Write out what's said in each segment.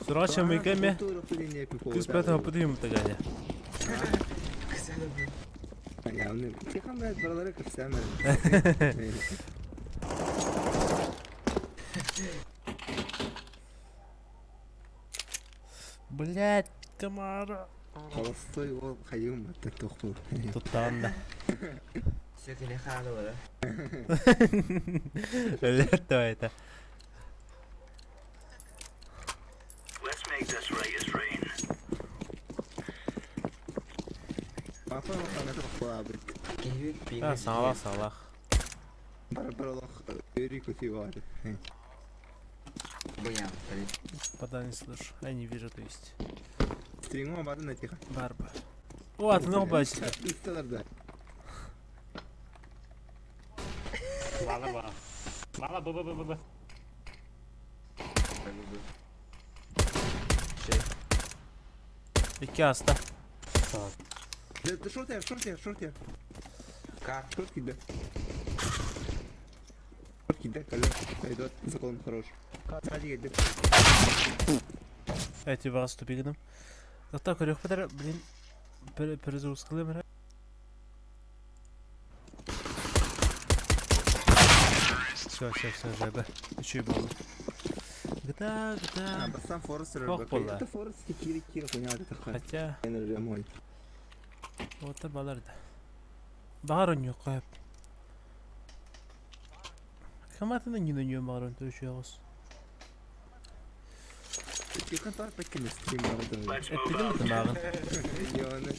Сураҕа чамыйга эмэ кыыс бэт хаппыт юмтаганя. Блять, Тамара. Холостой уол хайыым баттан тохтуу. Туттаҕын да. Все кини хаалыбара. Өлөр это. Let's make this right as rain. Папа ханаты бахлаабыт. Киһибит А, саҥалаах саҥалаах. Бар олох өрүү көтүү бар. Буян. Пода не слышу. Я не вижу, то есть. Стрингу барын тихо. Барба. О, атын бачите. Исталарда. Мало ба. Мало б б б б б. Икки аста. Шорт я, шорт я, шорт я. Как? Шорт кида. Шорт кида, коля. Пойдет, закон хорош. Сзади едет. Эти вас тупигным. Зато көрөх бэтэр, блин, перезагрузкалым эрэ. Все, все, все, жебе. Үчүй болду. Гыта, А, гыта. бастан Форестер. Ох, буолла. Это Форест кири кири хуйня это хуйня. Хотя, мой. вот балар да. Баар онньук хөп. Хаматына нин онньуом баар онто үчүй Тихон тар пеккен стрим бар. Let's move Эттигин out. тымааҕын. Йоны.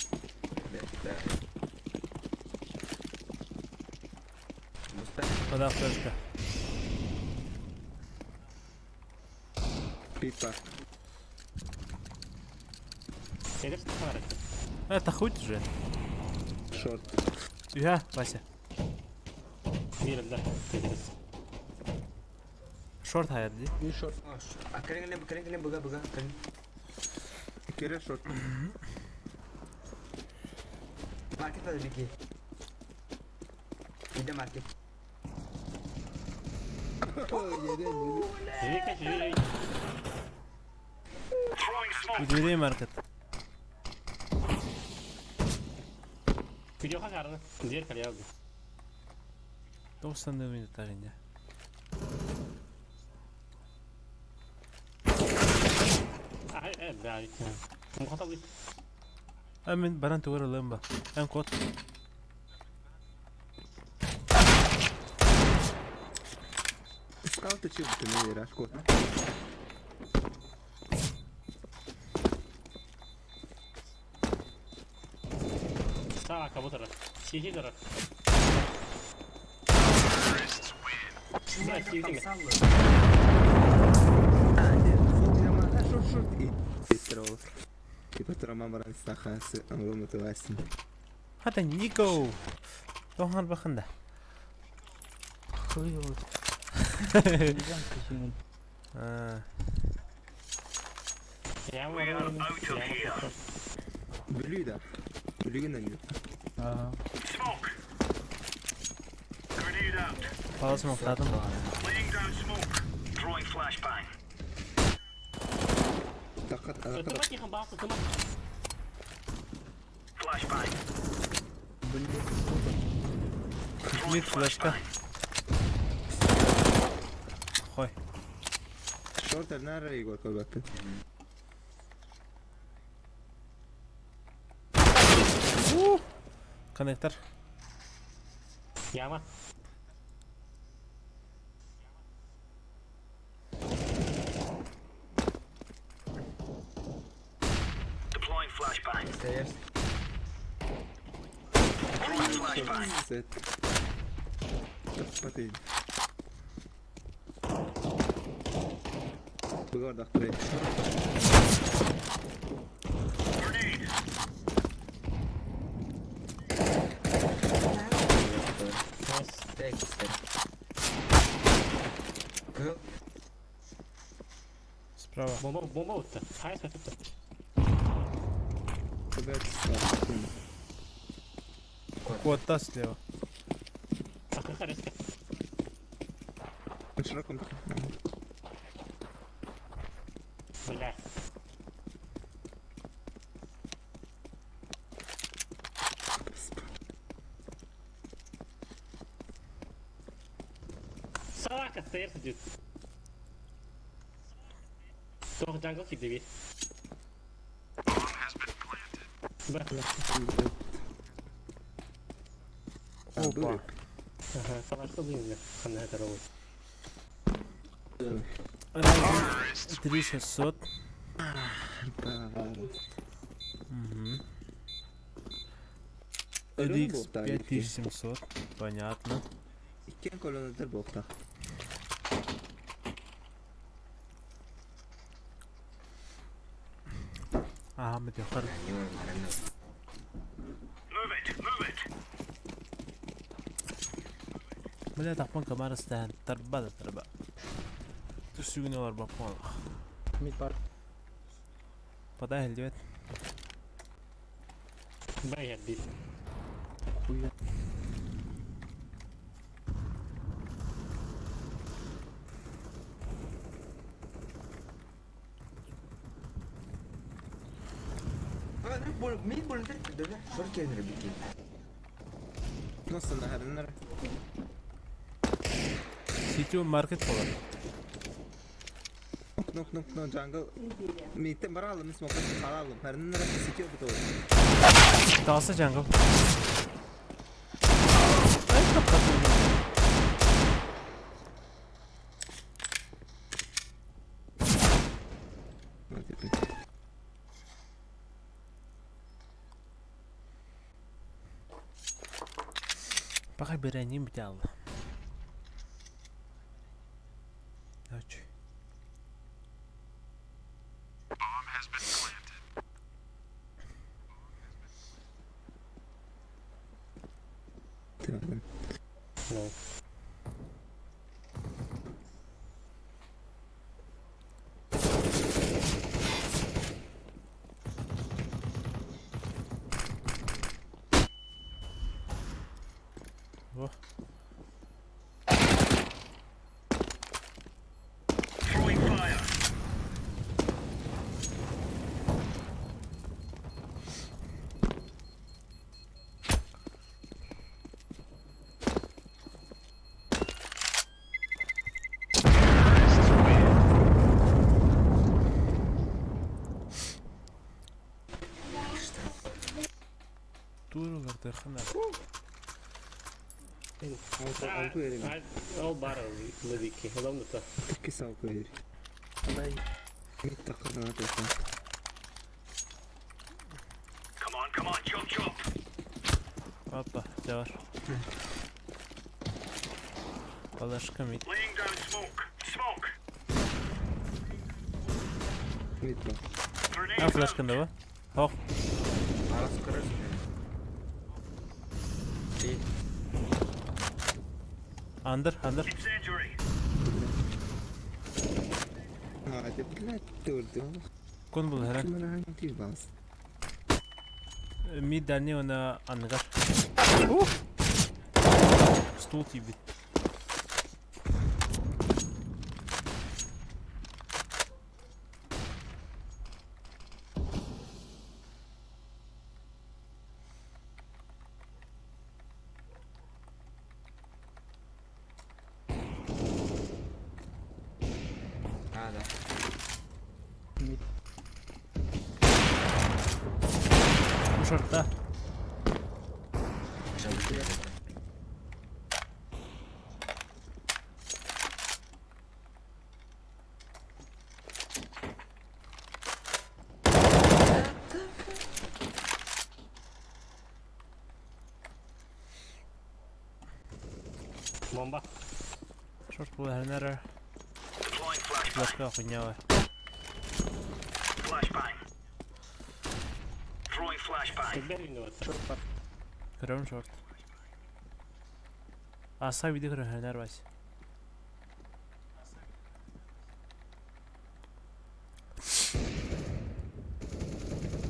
Подав флешка. Пипа. Сидишь на Это хоть уже. Шорт. Үһэ, Вася. Мир, да. Сидишь. Шорт хайар ди. Не шорт. А кэлин кэлин кэлин быга быга кэлин. Кире шорт. Маркет бар бики. Иде маркет. Живи, живи. Throwing smoke. У дверей маркет. Видео хагарны. Зеркало я. Тоқсан минут тағында. А, да. Мухатал. А мен баран тугар ылым ба. Эн кот. Скаут учил ты мне рашку. Так, а вот это. Сиди, дорог. Да, сиди. Шорт шорт. И Типа троман сахасы, амруматывасин. Хата Нико. Тохан бахында. Хуй вот. А, Я We are out of here. Блюда. Блюда не. Ага. Smoke. Grenade out. Палас мақтадым. Laying down smoke. Throwing flashbang. Тақат Тыма тихо, басы, тыма. Flashbang. Throwing Мид флешка. flashbang. Хой. Шорт нара Егор кабаты. Коннектор. Яма. Deploying flashbang. Stairs. Throwing flashbang. Сет. Тақпаты. Бұғардақ тұр. Grenade. Stairs. Stairs. Кыл. Справа. Бомба, бомба вот. Хай, это. Кот слева. Ахаха, резко. Широком. Бля. Собака стоит сидит. Туох jungle киирдибит. Б. Опа. Ага, собачка блин, ханна это робот. Ryzen 3600. Угу. RX 5700. Понятно. Иккиэн колоннадар буолтах. Аха, метехар. Move it, move it. Бля, тахпан камара стаһан тарба да тарба. Түсүгүн олар баппан. Мид бар. Подай элдибет. Б бит. Хуя. Мид болон Шорт киирэн бики. Nasıl herler? Сити маркет болар. Нок нок нок jungle. Миттен бар алым, смок алым. Herler сити бит ол. Тағысы jungle. Ай, капкатын. Пока береним битал. Ночь. Ну. Во. Throwing fire. Тур хана. Ол бар лывики. Удобно то. Таки салку бери. Дай. Мид тахарна точно. Come on, come on, chop chop. Опа, бар. Балашка мид. Laying down smoke. Smoke. Мид бар. Grenade А, флешка да Хох. Арас көрөс. Андер, андер. Incendiary. А, ты, блядь, турды. Кон был херен. Кимара ти бас. Мид дальний она ангар. Стул тибит. А, да. Мид. Шорта. Бомба. Шорт был хернер. Deploying flashbang. Флешка хуйня. Flashbang. Throwing flashbang. Тебе Шорт бар. Көрөм шорт. Аса виде көрө хернер бас.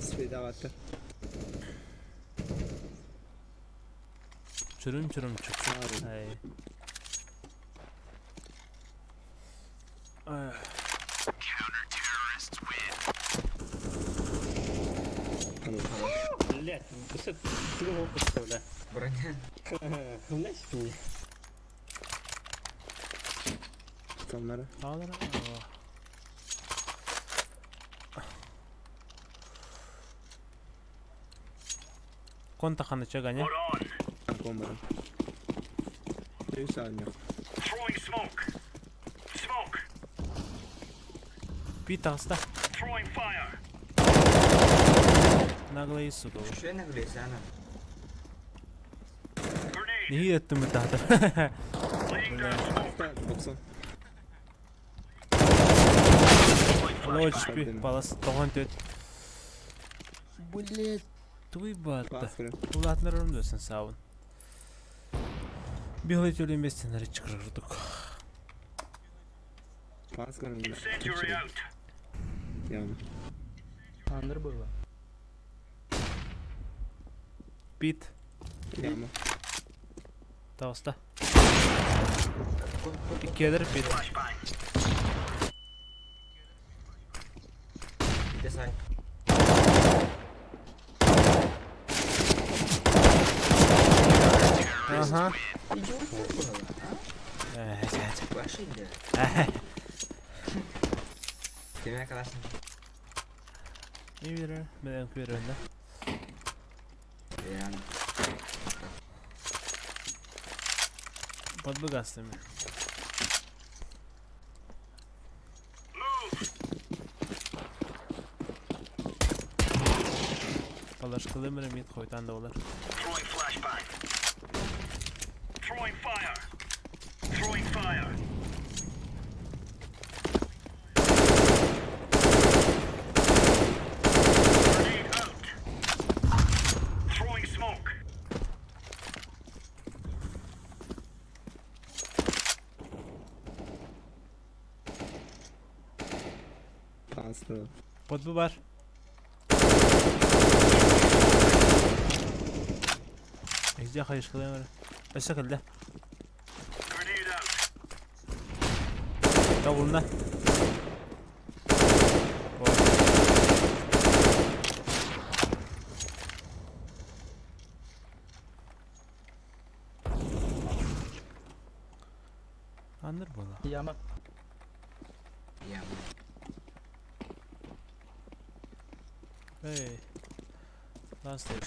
Свидавата. Чурум чурум чук. Ай. Ай. Блядь, ты что, бля? Броня. Знаешь меня? Sonlara. Ağlar. Конта ханыча ганя. We're on. Kanka olmadı. 3 saniye. Throwing smoke. Smoke. Пит таста. Throwing fire. Наглый сука. Şu ne gülüyorsun ana? Grenade. Neyi ettim bu tahta? Laying down smoke. Hatta 90. Low HP палас 94. Блять, твой батта. Bas kırın. Улаатыннарым дөсін сауын. Бігли тюлі місце чыкырдык. Bas kırın. Incendiary out. Yani. Андыр было. Пит Yağma. таоста. Иккедер пит. Flashbang. Bir de say. Ага. İki vurdu bunu. Evet. Başı indi. Kime yakalarsın? Ne verir? Ben veririm de. Yani. Подбегастыми. Move. Палашкалымыр мит хойтан да олар. Throwing flashbang. Throwing fire. Throwing fire. Grenade out. Throwing smoke. Bas kırın. Подбы бар. Эзде хайышкалымыр. Өсө кэллэ. Grenade out. Табылна. Ой. Андыр була. Яма. Ya. Эй. Ласт стоит.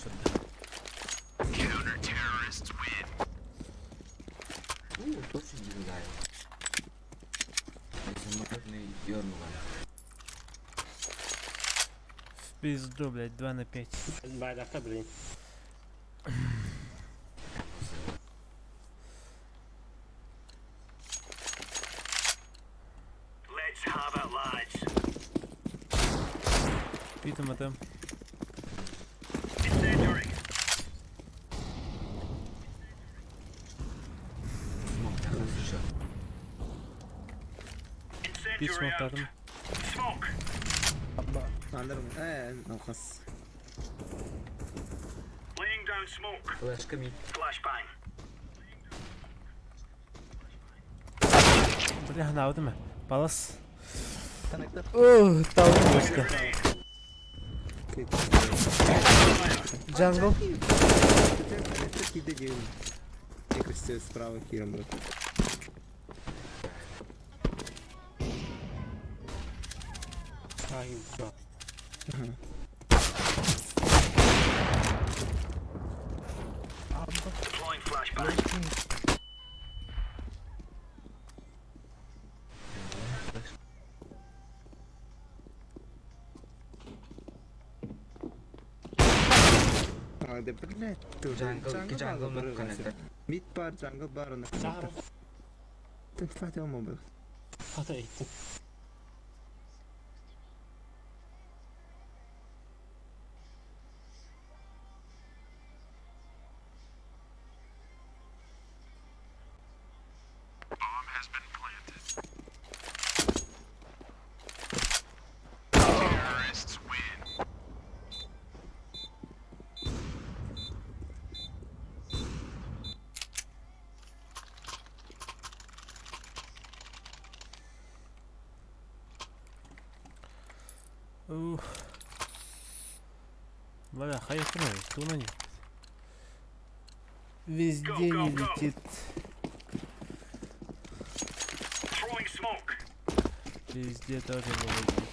Uuu, точно gibi galiba. Самолетный дернула. В пизду, блядь, 2 на 5. Bayrakta блин. Let's have it, lads. Питом это. Incendiary. Пит Incendiary out. смоктадым. Smoke. Абба. Андыр mı? Alkas. Laying down smoke. Флешка мид. Flashbang. Бля, наудым. Палас. Коннектор. О, талдым өсті. Grenade. Джангл. Це дебіл. Якось це справа хіром, брат. Ay, bro. Абба. Deploying flashbang. Hadi блядь. Dur. Jungle, iki jungle var, mı connector? Mid bar, jungle bar ona. Çağır. Fatih olma bak. Hata ettim. Ух. Бля, хайа туна не. Везде не летит. Throwing smoke. Везде тоже не летит.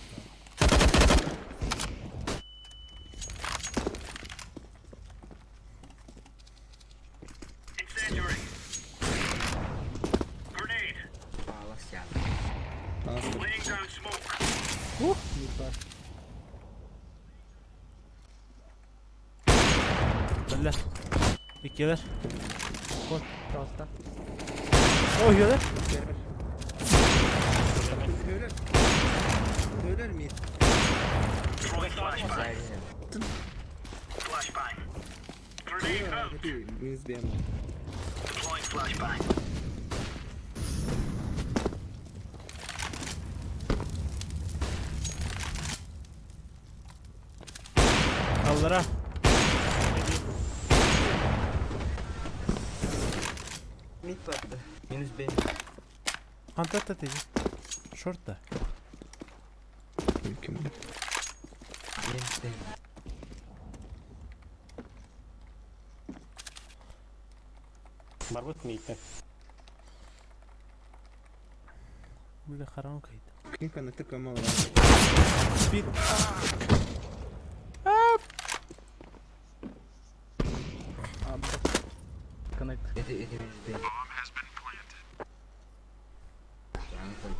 Incendiary. Grenade. Палас яна. Алас. Laying down smoke. Mid бар. Бля. Иккилэр. Таҕыста. Ой, өлөр. Өлөр. Өлөр mid. Throwing flashbang. Зайден. Flashbang. Grenade out. Минус Б. Deploying flashbang. Аллара. Mid барды. Минус Б. Хантан ты. Шорт-то. Ким? Минус Б. Барбыт мидтэ. Бля, хараҥа кайт. Ким коннектор көмө Спит. Абба. Connect. Это минус Б. Jungle.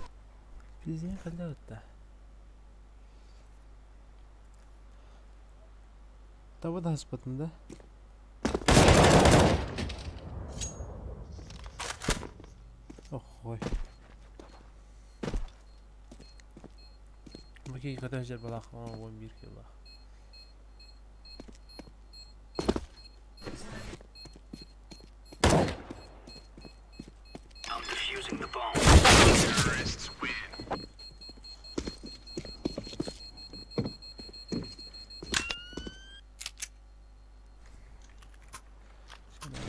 Пиздец, халява-то. Того да спотно, да? Ох, ой. Окей, когда жер балах, 11 кило. I'm defusing the bomb. Terrorists win.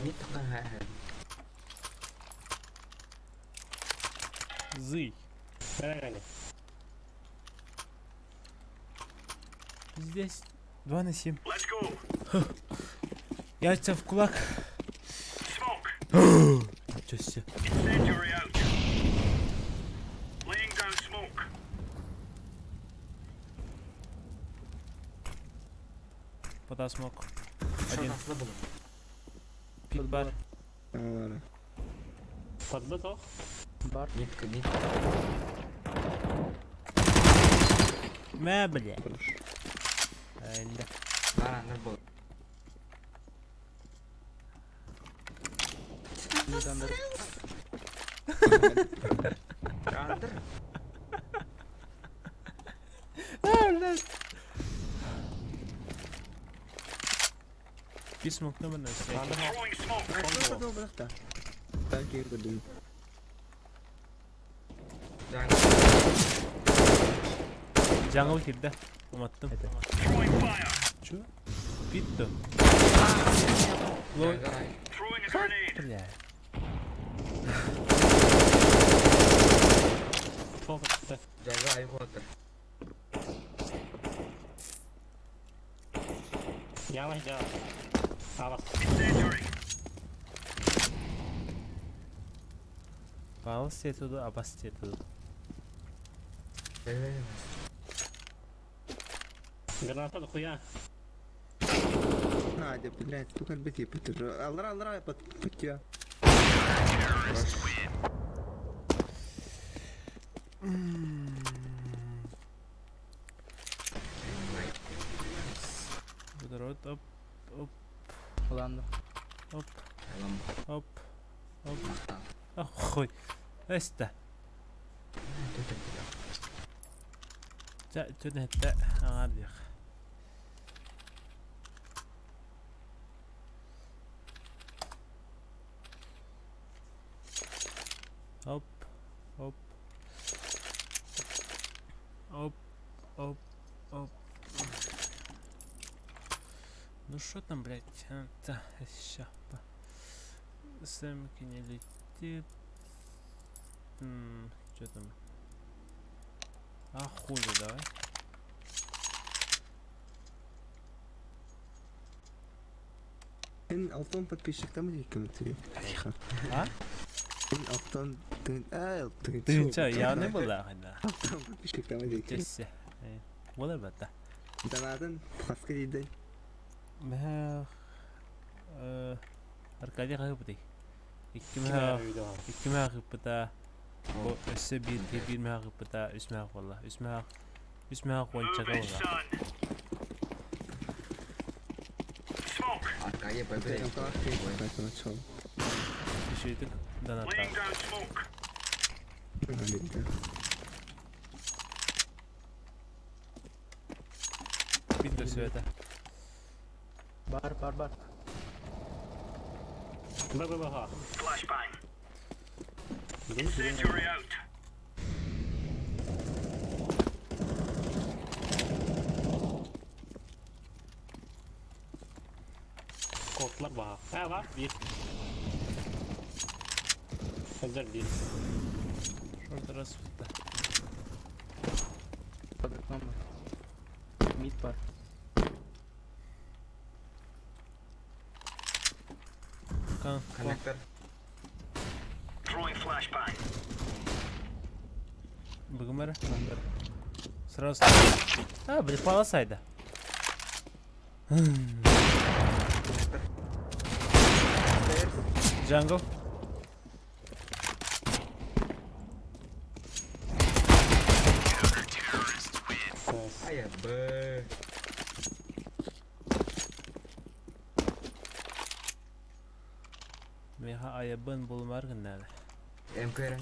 Mid такая. Зый. Бэрэ. Здесь 2 на 7. Let's go. Яйца в кулак. Smoke. Ничего себе. Incendiary out. Laying down smoke. Пода смог. Один. Один. Пик бар. Аллара. Подбыт ох. Бар. Mid mid. Мә, бля. Хорош. Әллә. Бар андыр бол. Mid under. Андыр. Письмо к номер на Throwing smoke. Добрых да. Так, я буду. Jungle. Jungle килде. Уматтым. Throwing fire. Чё? Питто. Лой. Jungle. Throwing a grenade. Бля. Фокус. Jungle ай water. Яна жа. Алас. Incendiary. Балыс етуді, абас етуді. Граната дохуя. Надя, блядь, сука, бити, Аллара, аллара, под путя. Водород, оп, оп, Уланды. оп, Алам. оп, оп. Ох, хуй. Эста. Түнэтэ аҥардыах. Оп, оп. Оп, оп, оп. Ну что там, блядь? А, ща. Сэмки не летит. Что там? А хули, давай. Эн алтан подписчиктамы диэккин Тихо. А? Эн алтан тын аа тын Тыынча явный была хайда. Алтан подписчиктамы диэккин. Чессе. Буолар батта. Донатын хаска диидэй? Мэх Аркадий хаһыпытый? Икки мэх икки мэх ыппыта. Бу өссө биир биир мэх ыппыта, үс мэх буолла. Үс мэх үс мэх уончата Move it, буолла. son. Smoke. Аркадий победил. Үчүгэйдик Laying донаттаабыт. down smoke. Биир көрсүбэтэ. Бар бар бар. Б Б Б Х. Flashbang. Incendiary out. Kodlar баха. Ha var bir. Hazır bir. Шорт раз сутта. Под окном бар. Мид бар. Кан. Коннектор. Throwing flashbang. Бүгүн бара. Сразу. А, блин, полосайда. Jungle. Ая Б. Меха айабын булмар гыннары. МКР.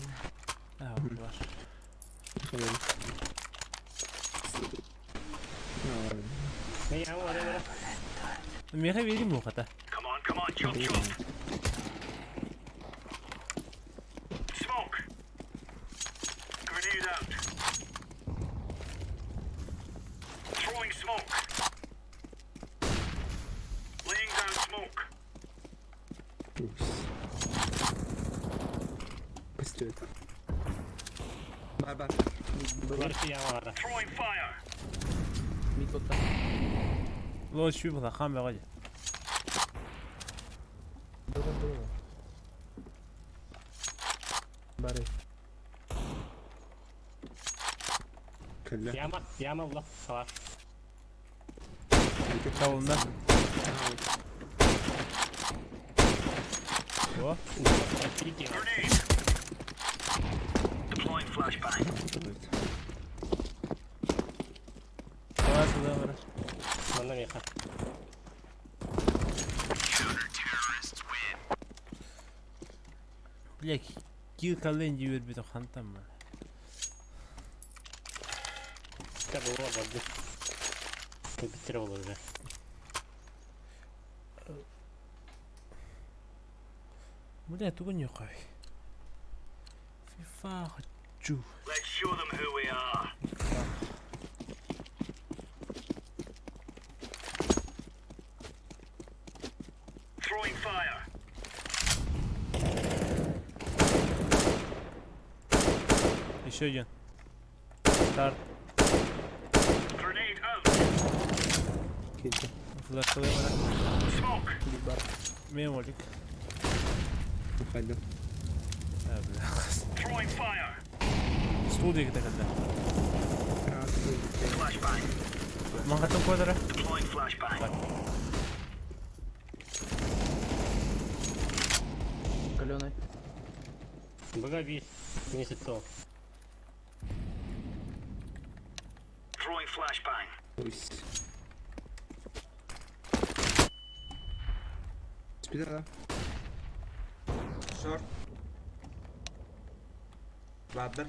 А, бар. Ne ya var var. Меха верим ухата. Come on, come on, chop, chop. Smoke. Grenade out. Throwing smoke. Laying down smoke. Көстүбэт. Бар бар. Bir şey ya var. Throwing fire. Мид вот Ло шүй була хан бага. Бар Бар. Кэллэ. Yama yama Allah var. Кавында. О, Bir yama. Grenade. Deploying flashbang. давай сюда бара. Bana meha. Бля, кил кален дибер бит хантам. Tabi o vardı. Bitir olur be. Бля, тугун юкай. Фифа хочу. Let's show them who we are. Throwing fire. Еще один. Старт. Grenade out. Кэллэ. Флешкалай бара. Smoke. Мид бар. Мен олик. Хайда. А, бля. Throwing fire. Студия где когда. Flashbang. Мангатым кодара. Deploying flashbang. Каленый. Б bir. Neyse to. Throwing flashbang. Ось. Спидера. Шорт. Ладер.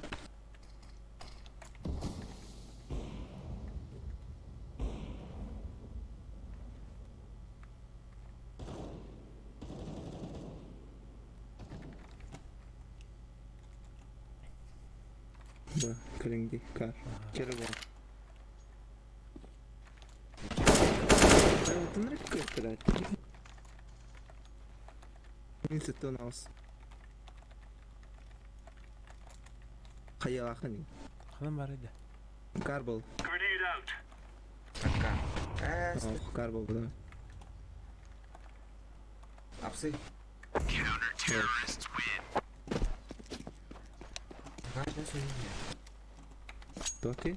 Да, кэлиҥди кар. Кэрэ бол. Тынырык көттөрөт. Мин сыттан аус. Хайалахын. Ханам бар иде. Кар бол. Grenade out. Пока. Э, Кар бол да. Хапсы. Counter-terrorists win. Каждый сөйлейді. Тоти?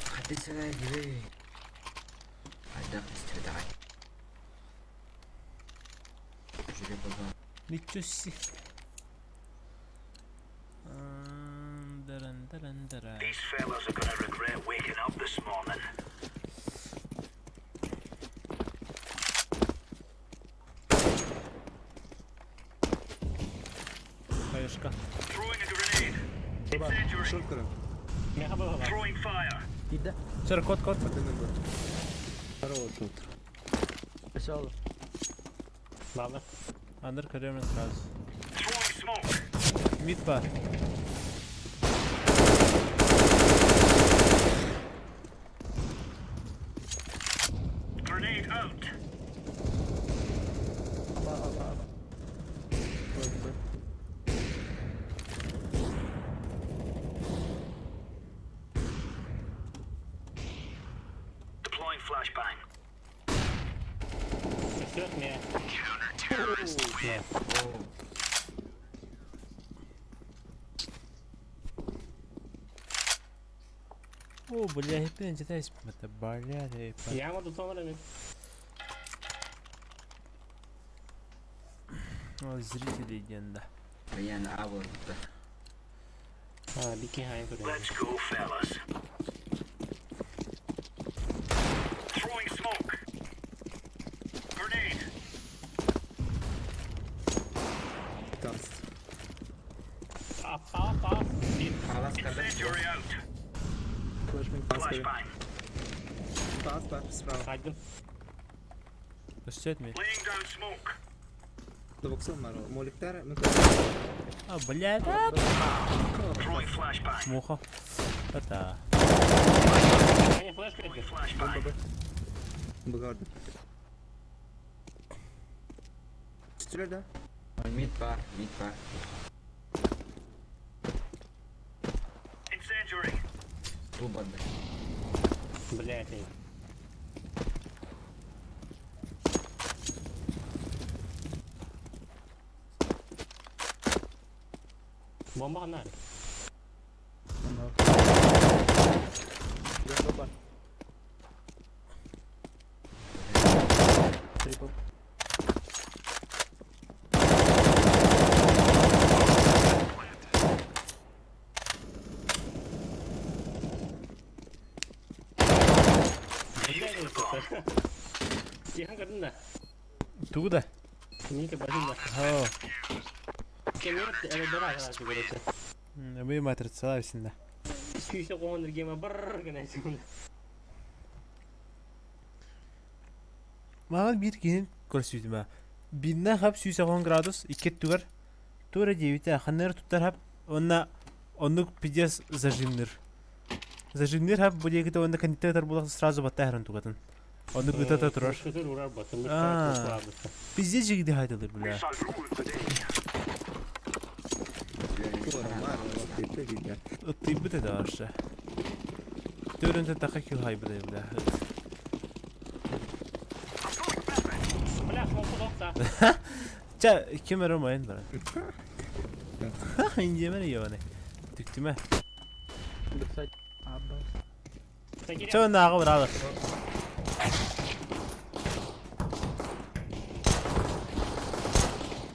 Хаты сана gibi. Айдақ істеді. Жүре болған. Ничего себе. Даран-даран-дара. These fellas are gonna regret waking up this morning. Хаешка. Throwing a grenade. Incendiary. Шел көрөм. Меха быһыла. Throwing fire. Ида. Чер, кот, кот. Атынан бар. Хорош утро. Веселый. Ладно. Андыр көрөмүн сразу. Throwing smoke. Мид бар. Grenade out. Аба, аба, аба. Вроде бы. Deploying flashbang. Өстөт ме. Counter-terrorists win. О, бля, хиппен читайс. Это бля, эй, Яма тутамар мен. О, зрители ден да. Яны абыл. А, бики хайын көрөм. Let's go, fellas. Throwing smoke. Grenade. Таст. Ап, ап, ап. Бир. Алас калды. Incendiary out. Флешбэнг. Пас көрөм. Flashbang. Пас бар справа. Хайдым. Өстөт ми? Laying down smoke. Добоксыл бар. Моликтер. Мен А, бля, да. Throwing flashbang. Муха. Это. Аня флешка Throwing этти. flashbang. Бөгөрдүм. Түстүлөр да? Мид бар, мид бар. Incendiary. Ту барды. Блядь. эй. Бомба ханар. Бомба бар. Трипл. Тихан көрдүн да. Туда. Мика бардын да. О, Кемер эле бара короче. мы матрица всегда. Сүйсө коңдур гема бар гына секунд. Маған бир киһин көрсүтүмэ. Бинна хап 110 градус, икки түгэр. Тура девите, ханнер туттар хап, онна оннук пиздец зажимныр. Зажимныр хап бу диэки онна кондиктор булах сразу баттайран тугатын. Оннук гытата турар. Көтөр урар батын. А. Пиздец жигди хайдылыр бля. Shall rule the day. Тура мар. Тепе видя. Ыттыйбыт это вообще. Төрөнтө тақа кил хайбыдай бля. Бля, смоку докта. Ча, кемер омайын бара. Индиемер йоне. Түктүмэ. Бэксайд. Аба. Ча нагы бралы.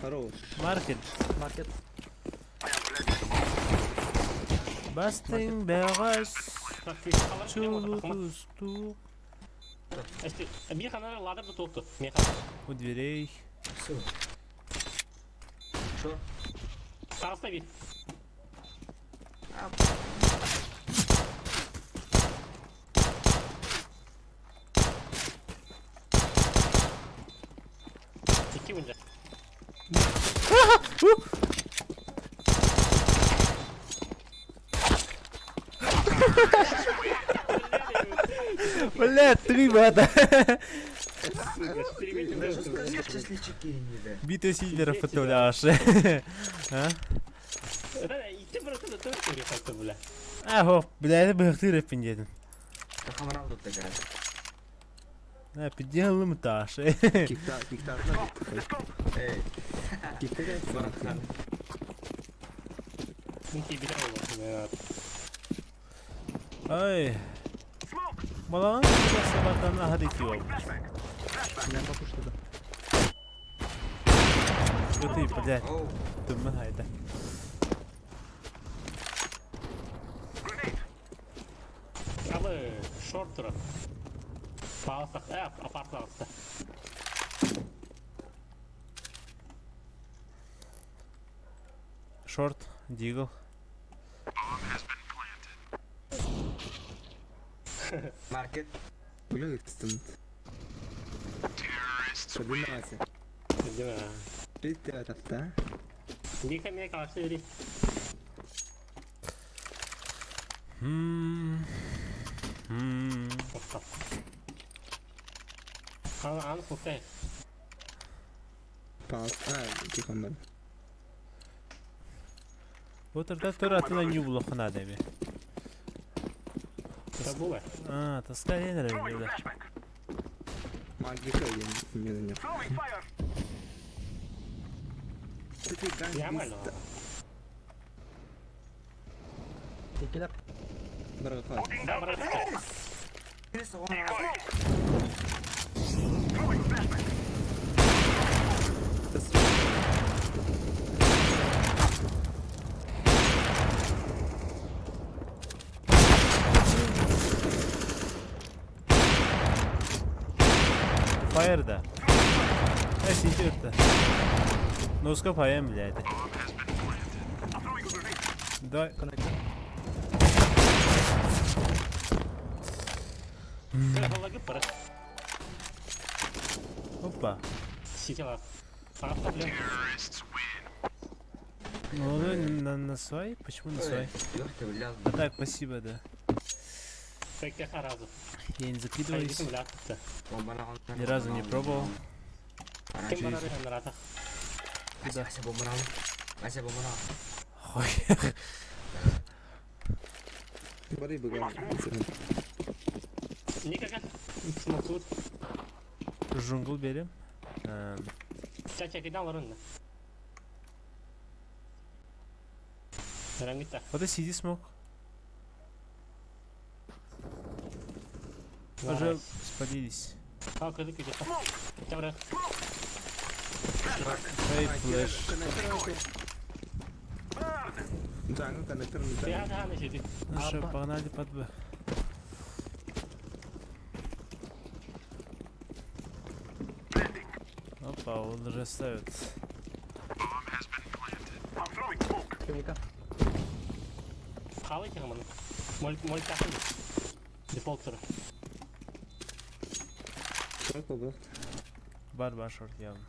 Хорош. Маркет. Маркет. Бастың бәғас чулутусту Бир ханар ладыр да тоқту. Меха. у дверей. Су. Шо? Сағыста бир. Икки мында. Бля, ты бата. Счастливчики не Битва сидеров подставляешь. А? Икки бір төрт көрге қайтты бля. А, хоп, бля, это быхты рэппин дедим. Хамарал тут такая. Пиздец этаж. Кикта, кикта. Эй, Кикта барахсан. Ники билэр олох. Ай. Smoke. Балаҕан сабатан аһар ити ол. Flashbang. Flashbang. Я могу что-то. Ты, блядь, Оу, тыммын хайда. Grenade. Алы шорт турар. Паалсах, апарт аҕыста. Шорт, дигл. Bomb has been planted. маркет. Бля, стенд. Terrorists win. Поднимайся. Дима. Ты Ника мне калашты бери. М. М. Опа. Аны аны кутай. Палс. А, тихо, man. Вот тогда тура ты на нью булохна дэми. Табула. А, таскай Throwing не a flashbang. Магика, я не на нем. Throwing fire. Ты Ямально. Икилер. Барахай. Да, брат. Decoy. Throwing flashbang. Fire да. Э, сидит это. Носкоп АМ, блядь. Bomb has been planted. I'm throwing a grenade. Давай. Коннектор. Кыра пара. Опа. Сидела. Паалса, блин. Terrorists win. Молодой на свай? Почему на свай? Ёхты, бля. А так, спасибо, да. Пекте харазу. Я не закидываюсь. Хайдым бля. Ни разу не пробовал. Ким барары ханрата. Куда? Ася бомбарал. Ася бомбарал. Ой. Бары быга. Ника как? Смоксут. Джунгл берем. Чача кидан лорунна. Рангита. Вот и сиди смог. Уже спалились. А, кыды кыды. Чабра. Эй, флеш. Джангл, коннектор, Я джангл. да, на сиди. Ну что, погнали под Б. Опа, он уже ставит. Bomb has been planted. I'm throwing smoke. Химика. Хавай тигман. Моль моль тахын. Дефолт тур. Сколько был? Бар, бар, шорт явно.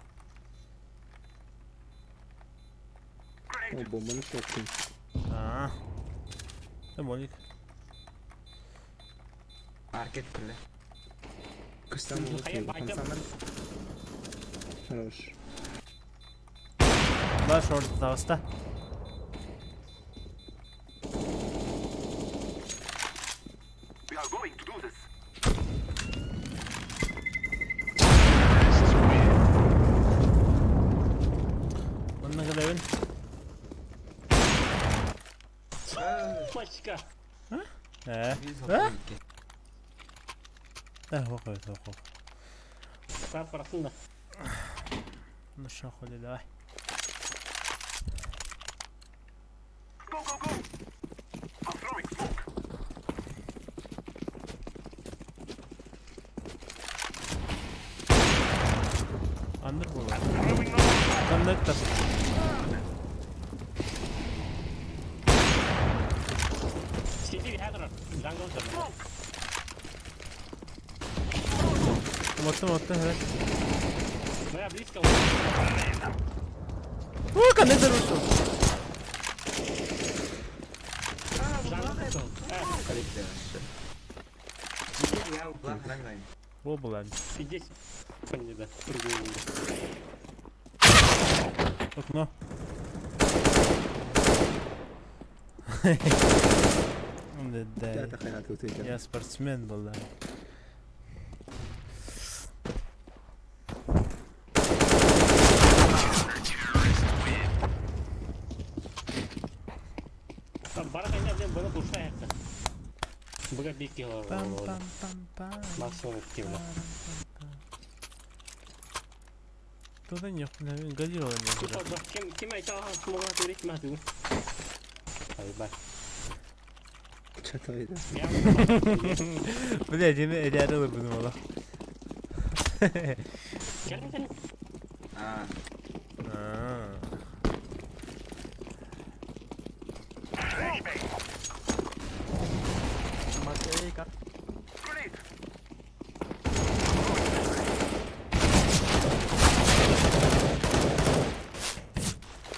О, бомба на шотку. А, Да, молик. Маркет, бля. Костям Хайа, пойдем. Хорош. Бар, шорт, тавста. We are going to do this. Terrorists win. Он на голове. Флешка. Э? А? Да, охуй, охуй. Сар парасында. Ну что, хули, давай. Go, go, go. I'm throwing smoke. Андер был. Throwing no. Коннектор. Сиди хадра. Джангл тур. Мотты, мотты, evet. Ну я близко. О, коннектор вышел. Джангл тур. Я блах, лайн. О, была. Здесь. Понял, да. Окно. Да, Я хрена тут видел. Я спортсмен был, да. Б-ны пуштай это. Б-га бик кило. Пам-пам-пам-пам. Максимум активно. Туда не, годила не Типа, кем, кем айта смогла творить мать. Ай, бай. Что это? Я Бля, деме эләрі бұны ола. Кем кем? А, Маркет кар. Grenade.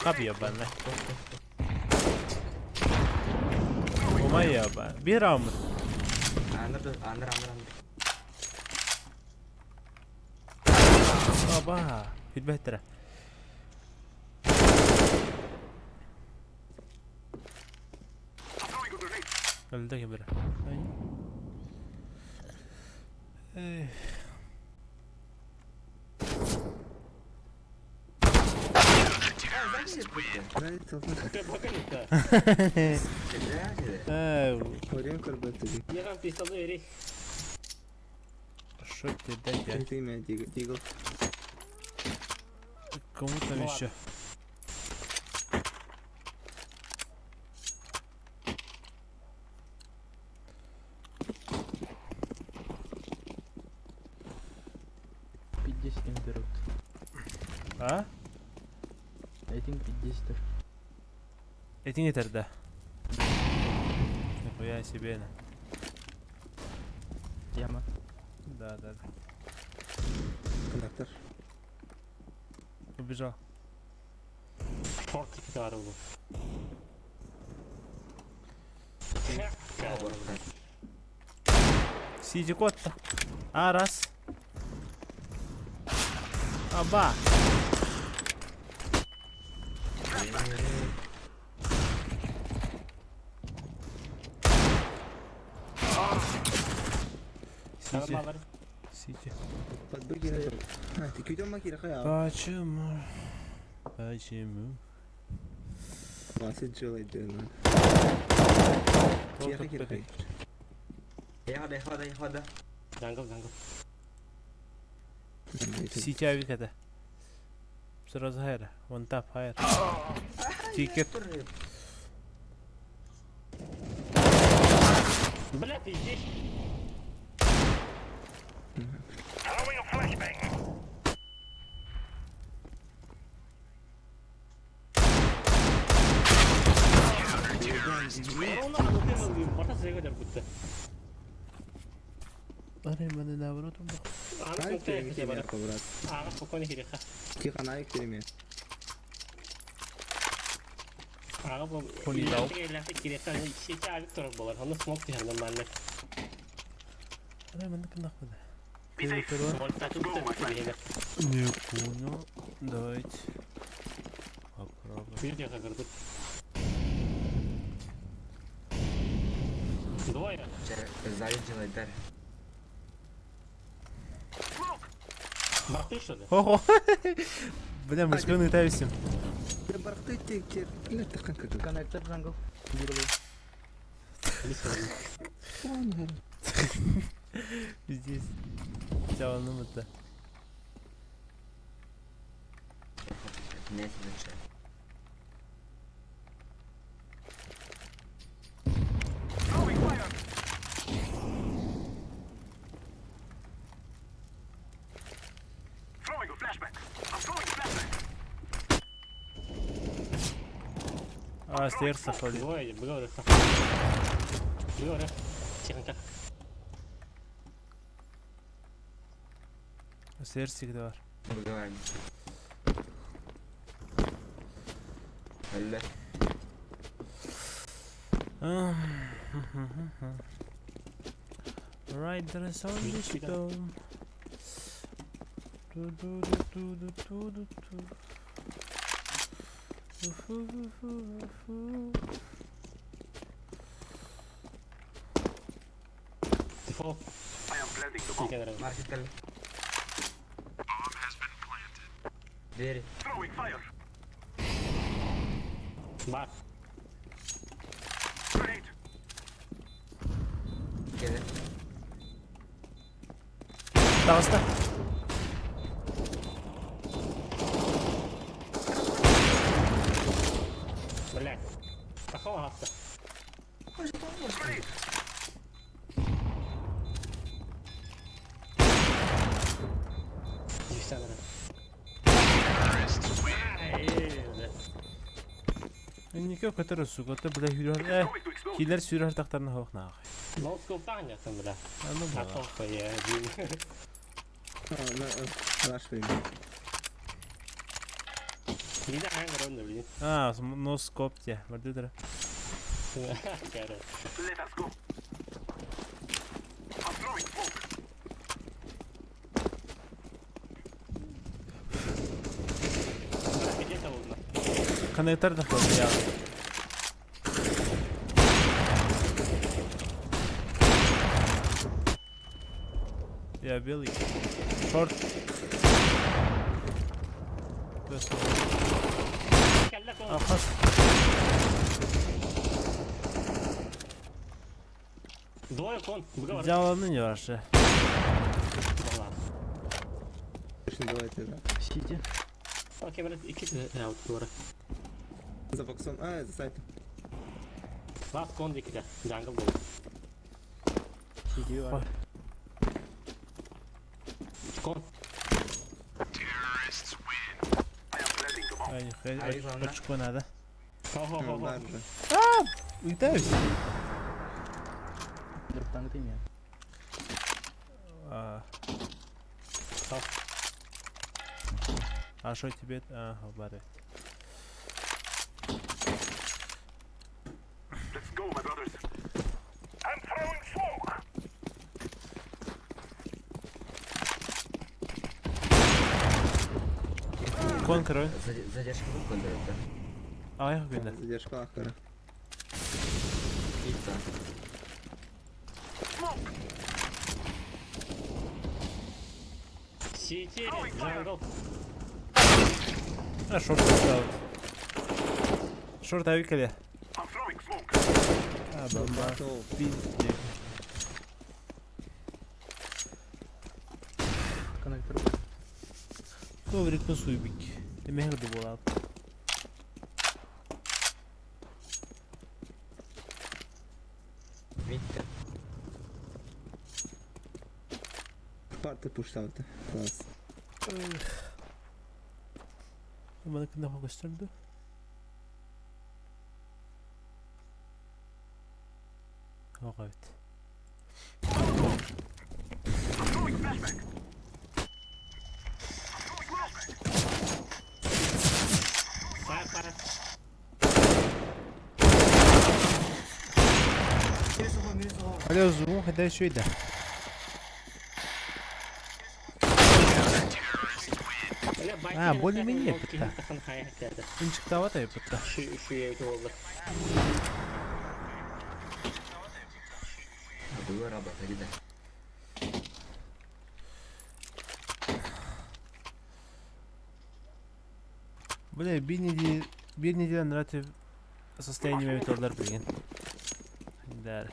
Кап ебаный. Ума еба. Bir раунд. андыр, андыр, андыр, андыр. Аба. Хүлбәттірі. I'm throwing a grenade. Өлді кем бірі. Эй. Ты бакалита. Эй, Орен көрбөтү. Я там пистолет рей. Что ты дядя? Ты меня дигл. Кому там Ну еще? Пятьдесят им берут. А? Один 50. Этин yeter да. Нихуя себе на. Яма. Да, да, да. Коннектор. Убежал. Шорт китары был. Сиди кот. А, раз. Аба. Сиди, сиди. Подбыги. А, ты күйден ма керек я? Почему? Почему? Вася делает дена. Кира кира. Хода, хода, хода. Джангл, джангл. Сити авик это. Сразу хайра. Вон тап хайр. Тикет. Бля, ты здесь? Throwing a flashbang. Ровно ну ты борта зря будто. Аре, мене наоборот убил. Ана смокта я бара. Брат. Ага, спокойно хиреха. Тихо, на эксперимент. Ага, бу. Хули дал. Виктор был, он смог ты нормально. Аре, мене нахуй. Be safe. Вот так Go, my friend. Не понял. Давайте. Попробуем. Видите, как гордут. Двое. Сзади делает дар. Smoke. Борты что ли? Ого! Бля, мы шпионы тависим. Я бархты тек Бля, ты как это? Коннектор джангл. Дигл. Здесь. Все, ну это. Нет, зачем? Throwing fire. Throwing a flashbang. I'm throwing a flashbang. А, стерся ходит. Двое, было Было Тихо. Стерсик бар. Выговариваем. Алле. Riders on the storm. Ту-ду-ду-ду-ду-ду-ду. Фу-фу-фу-фу. Дефолт. I am planting the bomb. Тихо, Маркет алле. Bomb has been planted. Двери. Throwing fire. Бар. Grenade. Кэлэ. Таҕыста. Блядь. Такого хатта. Инники көтөр сука, то бля хүрөр э килер сүрөр тахтарына хоох наах. Ноускоптан ясан бля. Аны А була. то я один. Наш время. Вида ангер он блин. А, носкоп те, бардыдыр. Кәрі. Let us go. I'm throwing smoke. Где это было? Коннектор да я. Я белый. Шорт. Ахас. Двое кон. Взял не ваше. Точно давайте, да. Сити. Окей, брат, iki аут тура. За боксом. А, за сайтом. Last con dikide. Jungle bol. Сити бар. Con. I am planting the bomb. Ай, нихуя, очко надо. Хо хо хо хо. Бар же. Улетаюсь. Дроптан ты меня. А. А что тебе? Ага, бары. Let's go, my brothers. I'm throwing smoke. Кон король. Задержка был дает, да? А, я хуйня. Задержка ахара. Пицца. Smoke. City, jungle. А, шорт поставил. Шорт авикали. I'm throwing smoke. А, бомба. Топ. Пиздец. Коннектор. Коврик на суйбик. Эмехер була. Видите? Парты пуштауты. Класс. Bana kında gösterdi. Yok evet. I'm throwing flashbang. I'm throwing flashbang. Fire fire. Alo zoom hadi şuydu. А, более-менее бітті. Инчиктава да бітті. Şu şu evde oldu. А было работа, где? Бля, bir неделя bir неделя нарратив состояние металлар билген. Дәр.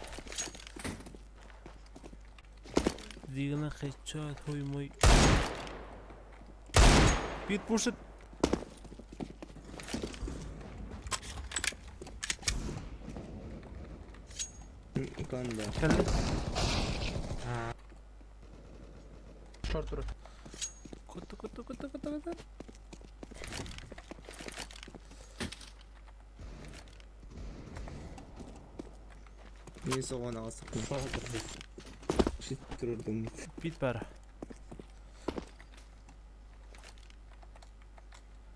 Дигәне хедшот хуй мой. Бит пушит. Кон, да. Кәлде. Шорт тур. Куту куту куту куту куту. Не соған алсақ. Шит тұрдым. Бит бар.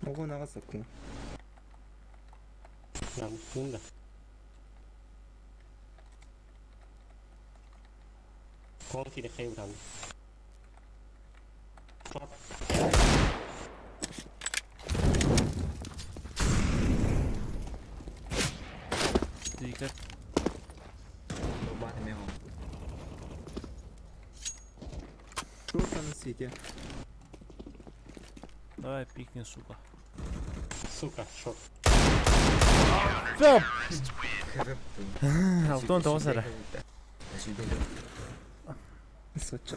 Оған ағасақ. Lan bunu da. Konti de khayr Dikkat. Бата мега. Шорта на сити. Давай пикни, сука. Сука, шорт. Стоп! ХВ. Алтон тоғыз ара. Сүүрбэ Соччо.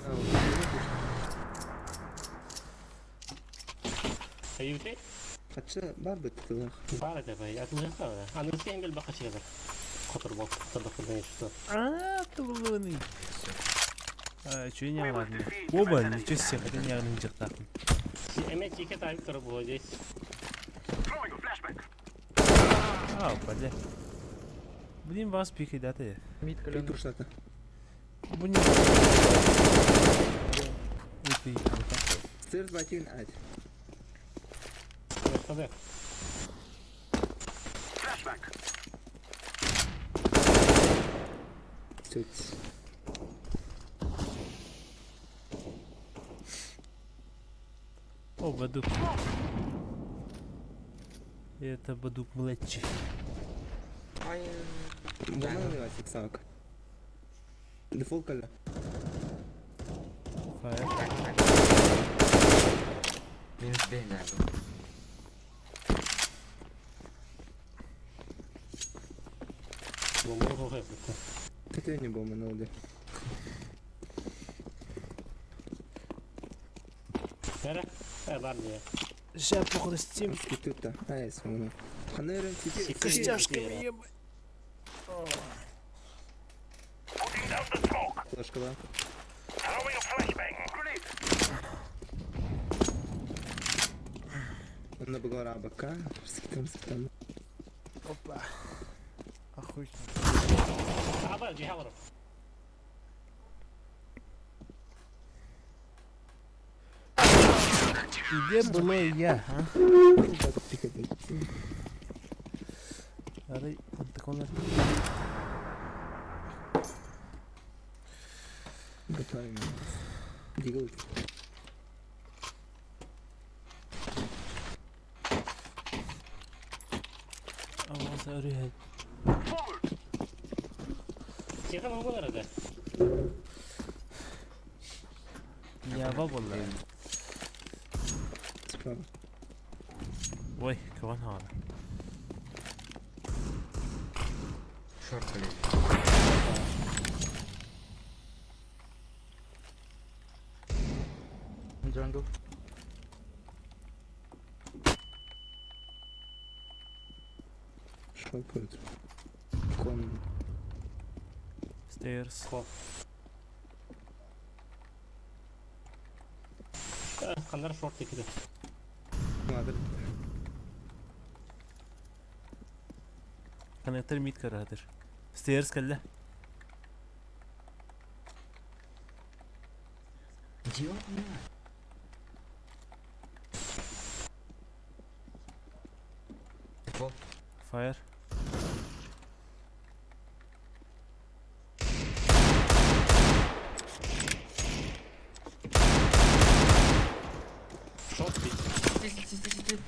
Айыытай? Хаччы бар быттылах. Баар этэ бай, атылыахха Аны сен кэлбэххэ чыгар. Хоторбот, хоторбот что. А, тулуны. А, чё не ладно. Оба, ничего себе, хотя не ягнын жактакын. Эме чике тайып туру бу здесь. Throwing a flashbang. А, бля. Блин, вас пикай, да ты? Мид Пи кален. туршата. Блин. Ой, ты, Сыр два тин ать. Хода. Flashbang. Сүт. О, Бадук. Это Бадук младший. Ай. Бомбаны васик сак. Дефолт калля. Фаер. Минус бей, наверное. Бомба хохэ. Ты не бомбаны алды. Бere. Э бар не. Ща похрустим. Тут-то. Ай, смогу. Ханера, сиди. Костяшками ебать. Putting down the smoke. Флешка, да. Throwing a flashbang. Grenade. На багора бака. Скитам, скитам. Опа. Охуй. Аба, жихалар. И где была я, а? Арай, он такой на- Готовим. Дигл. А, вот, sorry. Forward. Чике бомба арада. Я бабула. Справа. Ой, кого надо? Шорт полезет. Джангл. Шел будет. Кон. Stairs. Кандар шорт текиде. Ладно. Коннектор мид карадыр. Stairs кэллэ. Идиот, на. Дефолт. Fire. Шорт бит. Здесь, здесь, здесь, здесь.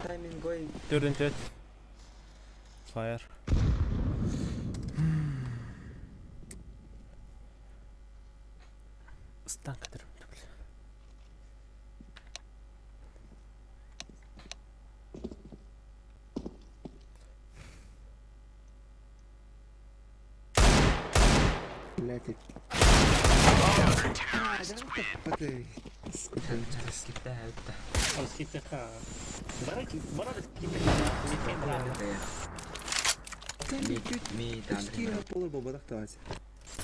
Тайминг going. Төрден төт. Fire. Стан кадыр. Блядь. Ты. Сколько? Скипта, это. Он скипте ха. Бара бара скипте ха. Ми, ми, там, Кира полар бабадах тавать.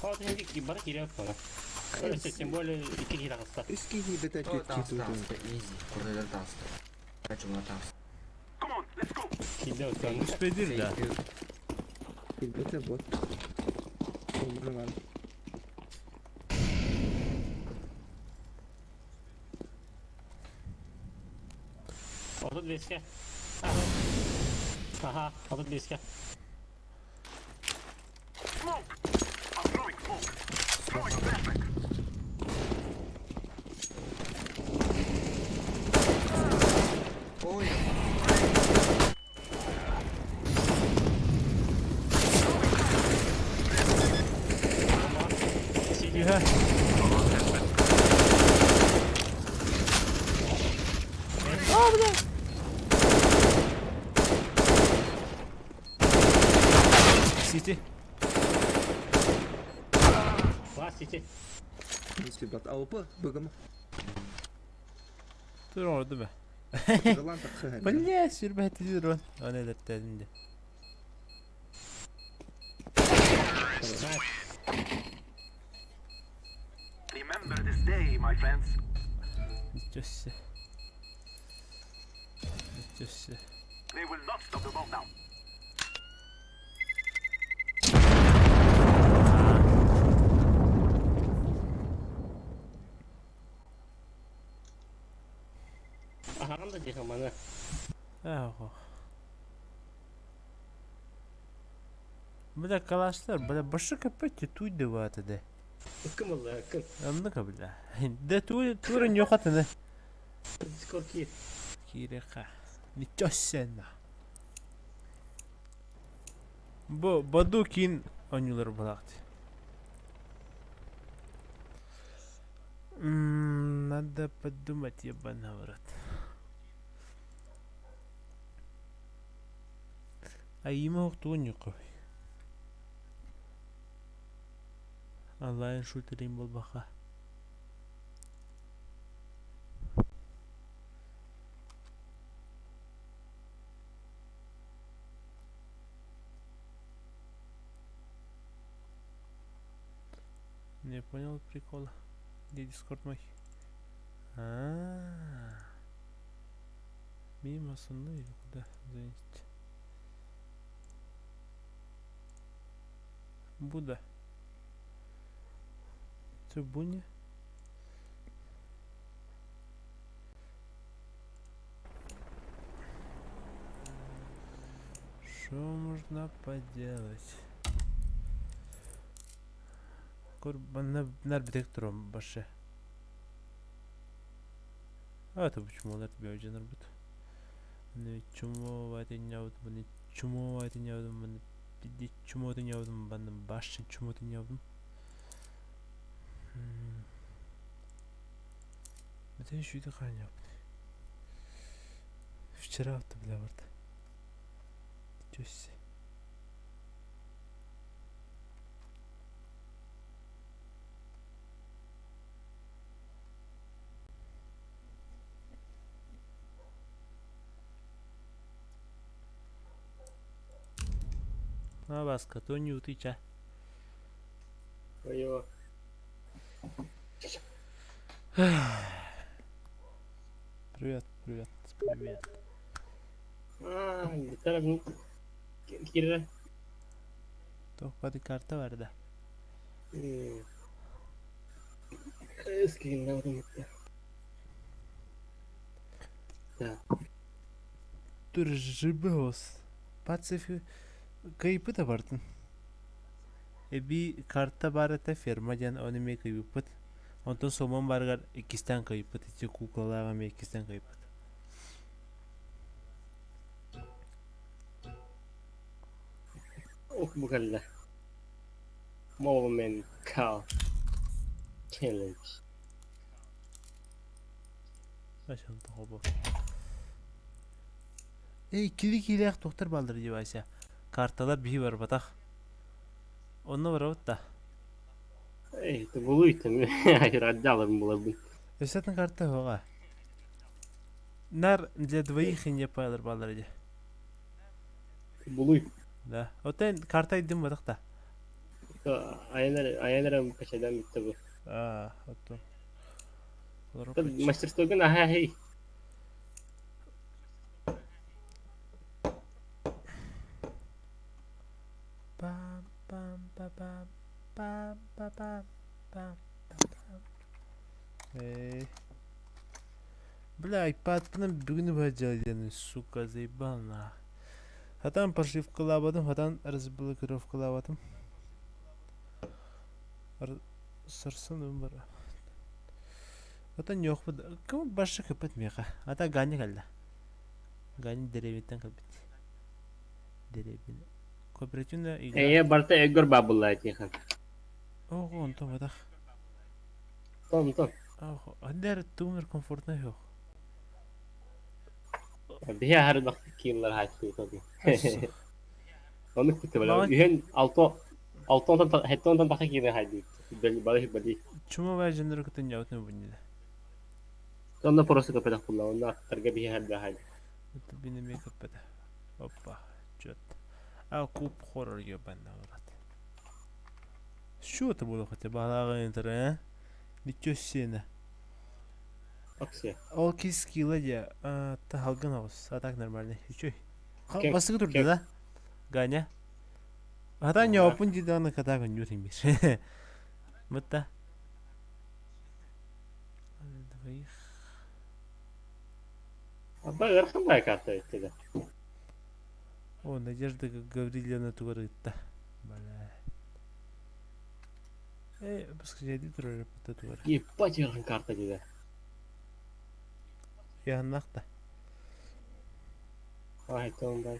Ход хинди бара кирек бара. Тем более ики киракста. Үски бета То чуть там, чуть. там, изи. Курдер там. Хочу на там. Come on, let's go. Киде өтөн. Успедир да. Бета бот. Нормально. Отут беске. Аха, отут беске. Smoke. I'm throwing smoke. Throwing flashbang. Ой. Юха. Сити. Last city. Ребят, АВП, БГМ. Тур оҥордум ээ. Ролан тахса. Бля, сүрбэһэтилии дрон. Аны элэртээтим дии. Remember this day, my friends. Ничего себе. Ничего себе. They will not stop the bomb now. Аһаҕан да диэхэ маны. Ааҕо. Бля, калаштар, бля, башы көппөт туй дыбааты де. Ыккым ылла, ыккым. Оннука бля. Да туй тура ньохатыны. Дискорд киир. Киирэхэ. Ничего себе. Бу Баду киин оонньуулар буолаахт. Надо подумать, ебаный в рот. Айыма охтуон ньуккой. Онлайн шутерин буолбаха. Не понял прикола. Где дискорд мой? А-а-а. Мимо со мной или куда занести? Буда. Це Буня? Что можно поделать? Курбан нар турам башы. А это почему нар тебе уже нарбут? Не чмо ватинявдым, не чмо ватинявдым, не пиди чмо тинявдым, бан башын чмо тинявдым. Это еще и дыхание. Вчера вот бля вот. Чё А Васка, то не утыча. Ой-ой. Привет, привет, привет. Аа, гитара киирэ. Тоқпады карта бар да. Скрин Да. Тур жибос. Пацифи кыйпыта бардын. Эби карта барата ферма диэн ону эмиэ кыйбыппыт. Онтон сомон барыгар иккистээн кыйбыт, ити куклалаах эмиэ иккистээн кыйбыт. Ох, бу кэллэ. Moment Cow Challenge. Ачан тоҕо Эй, кили киилээх туохтар бааллар дии Вася. Карталар биһи барбатах. Онно барабыт да. Эй, ты булуй там, отделом было бы. Өссөтүн карта хоға. Нар для двоих и не пайлар бааллар дии. Булуй. Да. Отен карта идим батах да. Айнар, айнар качадан битте бу. Аа, ото. Мастерствогун аха хей. Пам пам па пам пам па пам пам пам. Эй. Бля, iPad-пынан бүгүн баджалден, сука, заебал на. Хатан прошивкалаабатым, хатан разблокировкалаабатым. Сарсын бар. Хатан yok Кым башы көпөт меха. Ата Гани калла. Гани деревиттен калбит. Деревин. Кооперативная игра. Э, барта эгор бабылла тихан. Ого, онтон батах. Том, том. Ого, андер тумер комфортно yok. Биһи хар бак киллар хатты тоби. Оннук кытта бэлэм. Үһүн алта алта онтон хэттэ онтон таха киирэн хайдыбыт. Бали бали. Чума бай дьоннору кытта ньаутун буннила. Онно просто көпөтөх булла. Онно аттарга биһи хэрбэ хайды. Бин эмиэ көппөтө. Опа, чёт. А куб хоррор ебаный в рот. Что это было хотя бы интер, а? Ничего себе. Акция. Ол кис скилла дьэ, таһалгын оҕус, а так нормально. Үчүй. Бастакы турда да? Ганя. Хата ньоопун дии даҕаны катаа көнньүөр имир. Бытта. Двоих. Аба ыарахан баай карта эттиле. О, Надежда Гаврильевна тугар ыытта. Бля. Э, пускай турар бытта тугар. Ебать ыарахан карта диде. Яһаннах да. Ай, тондай.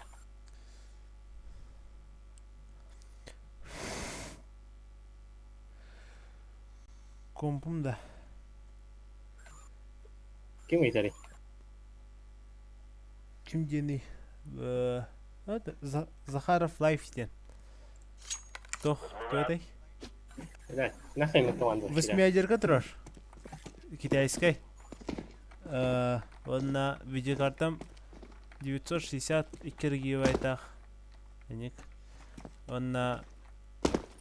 Компум да. Ким ыйтарый? Ким диэний? Захаров Лайф диэн. Тох, туотай? Восьмиядерка турар. Китайскай. Уонна видеокартам 962 гигабайтаах. Эник. Уонна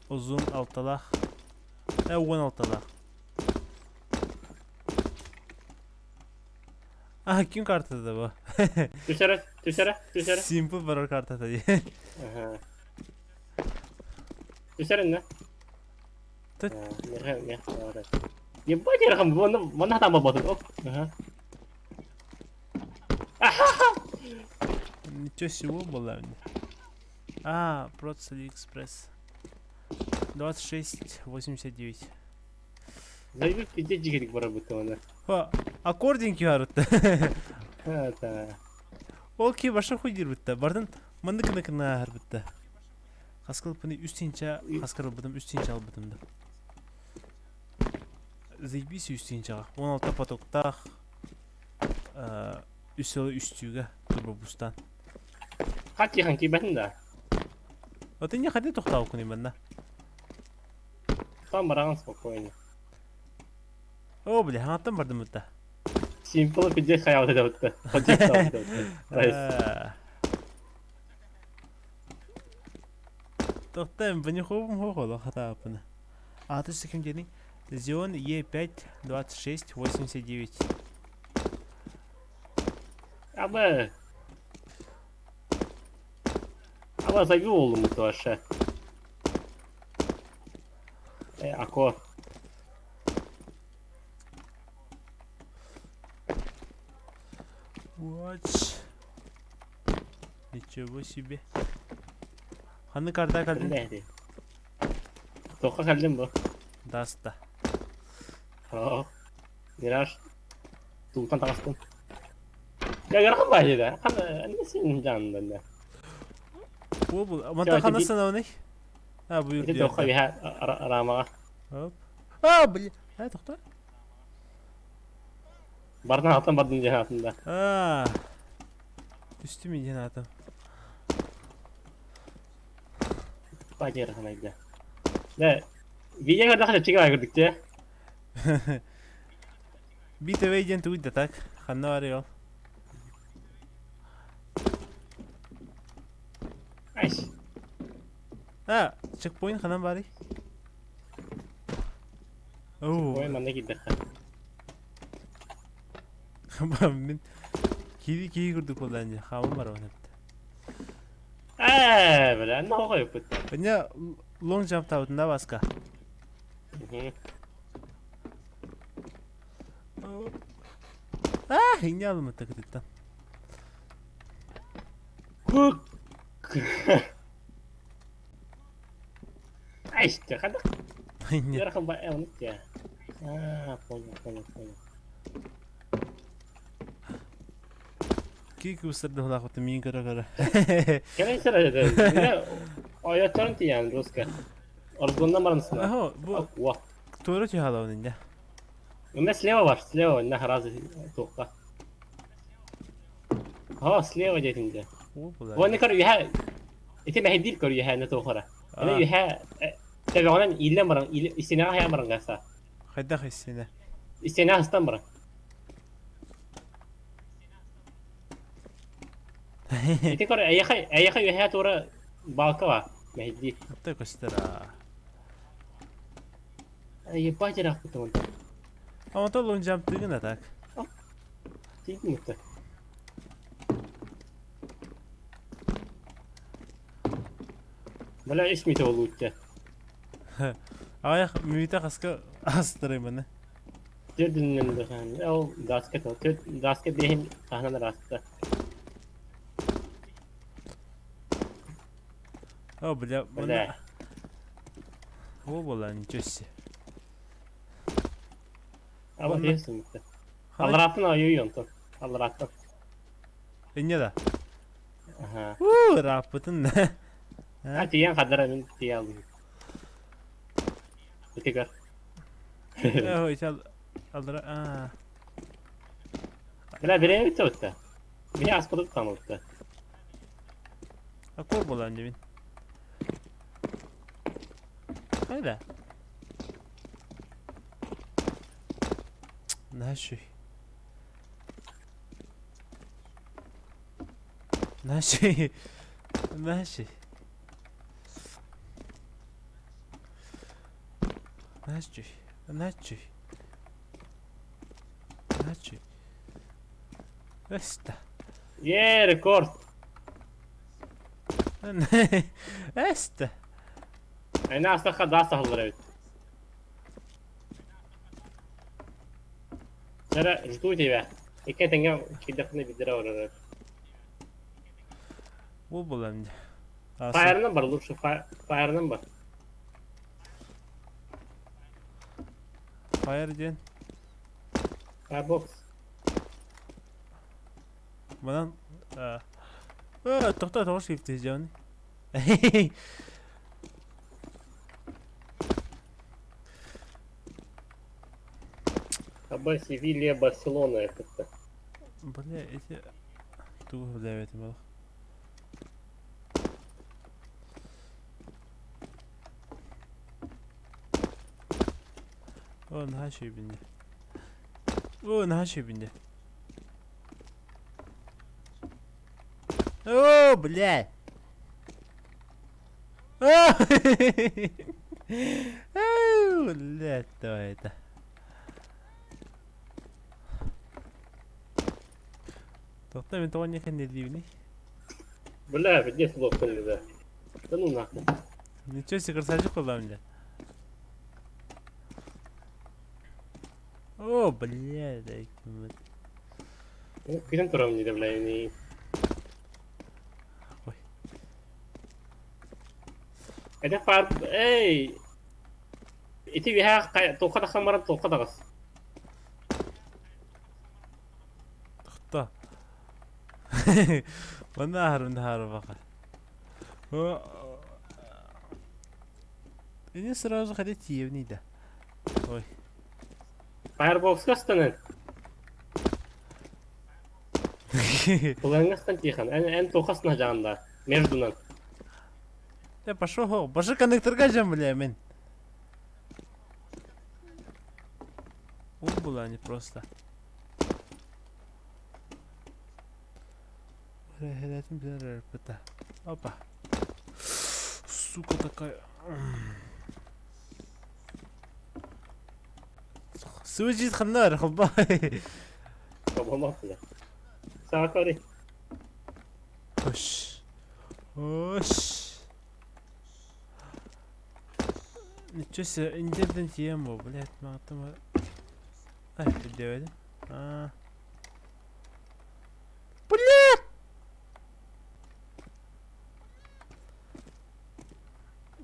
узун алталаах. 16-лаах. А, ким картада бу? Түшәрә, түшәрә, түшәрә. Simple барар картата дии. Ага. Түшәрә не? Тут. Ебать, я вон, вон там работает. Оп. Ага. Ничего себе было мне. А, Проц Алиэкспресс. 26,89. Зайбы пиздец жигерик бара бутта оны. Аккординг ярытты. Это. Ол ки баша хуй бутта. Бардын мынды кына кына бутта. Хаскыл пыны үс тинча, хаскар бутым үс тинча албытым да. Заебись үс тинчаға. 16 потоктах. Үс сылы үстүүгө турбобустан. Хат тихан кибәтин да. Вот не ходи тохтау күнү манна. Там бараган спокойно. О, бля, хантан бардым бутта. Симпл пиздец хаял это бутта. Найс. Тохтаем, бани хобум хохоло хатаапына. А ты с кем дени? Xeon E5 26 89. Аба. Аба забил oğlum bu aşağı. E, ako. What? Ничего себе. Ханны карта калдың? Нәди. Тоққа калдым бу. Даста. О. Мираж. Тултан тағыстым. Я ярхан ба деді. Қана не сенің жаныңда не. Бу бу. Манта хана санауны. А бу Ити тоққа биһа рамаға. Оп. А, бля. А, тоқта. Бардын атын бардын жан атында. А. Түстү мен жан атым. Ба ярхан айда. Не. Видео көрдөх чиге көрдүк те. BTV диэн тугуй да так. Ханна бар ол. Айш. А, чекпоинт ханан барый. Оу. Ой, манна киддэх. Мин кири кири курдук буоллаан дии, хааман барабын эбит. Ээ, бля, нохой пут. Меня лонг джамп табытында баска. А, ине алым это Көк. Ай, хада. Нет. А, понял, понял, понял. Кик усырды хулахуты мин көрө көрө. Кэлэн сэрэ Ойотторун тиийэн руска. Оргунна барансына. Ахо, бу О. туора түһалабын инде. У меня слева ваш, слева, на разы тоққа. О, слева детинде. О, була. Вон көр үһэ. Ити мэһэйдиир көр үөһээнэ туохара. Аны үөһээ төбөҕүнэн ииллэн баран, истиэнэҕэ хайаан баран гаста. Хайдах истиэнэ? Истиэнэҕэ сыстан баран. Ити көр эйиэхэ эйиэхэ үөһээ туора балка баар мэһэйдиир. Ата көстөр аа. Ебать ыраахпыт онтон. Онтон лунжамтыгын а так. Тиийдин Бля, үс мүтэ болуутта. Аҕыйах мүтэ хаска астарай маны. Төрдүнэн дыхан. Ол даска төрт даска биэһин таһынан ыраатта. О, бля, маны. О, была, ничего себе. Ама дейсің. Аллараттан айыы онтон. Аллараттан. Инньэ да? Аха. Уу, ырааппытын да. А тиийэн хадара мин тиийэ алдым. Ити көр. Ой, ити алдыра аа. Бля, бирэбит да Мини аспытыт танылтта. Акор болан дебин. Хайда? Наши. Наши. Наши. Наши. Наши. Наши. Эста. Е, рекорд. Эста. Айна астахха да сахаллар эбит. Чара, жду тебя. Икки тэҥҥэ киирдэхпинэ биирдэрэ олорор. Бу булан. Фаерынан бар, лучше фаерынан бар. Фаер диэн? Firebox. Манан тоқтоо тоҕус кииртэ дьон. Аба Севилья, Барселона это. Бля, эти тугу билээбэтим олох. О, наһаа үчүгэйбин дии. О, наһаа үчүгэйбин дии. О, бля! Бля, что это? Тоқта мен тоған екен не деймін? Бля, где слопали, да? Да ну нахуй. Ничего себе, красавчик была мне. О, бля, дай Күүтэн турабын дии бля ини. Ой. Это фар эй ити үөһээ туохха тахсан баран туохха таҕыс. Тохто. Манна аһарбын аһарбаха. Ini сразу хотеть тиевни да. Ой. Firebox-ка ыстанан. Тулаҥҥастан тиихэн. Эн эн туоххасына дьаанда. Междунан. Я пошел, башы коннекторга жам бля мен. Ул была не просто. Опа. Сука такая. Сүүжит ханнар холбай. Тоболоох Саакари. Хош. Хош. Ничего себе, индиан тему, блядь, матом. Ай, где А. Блядь!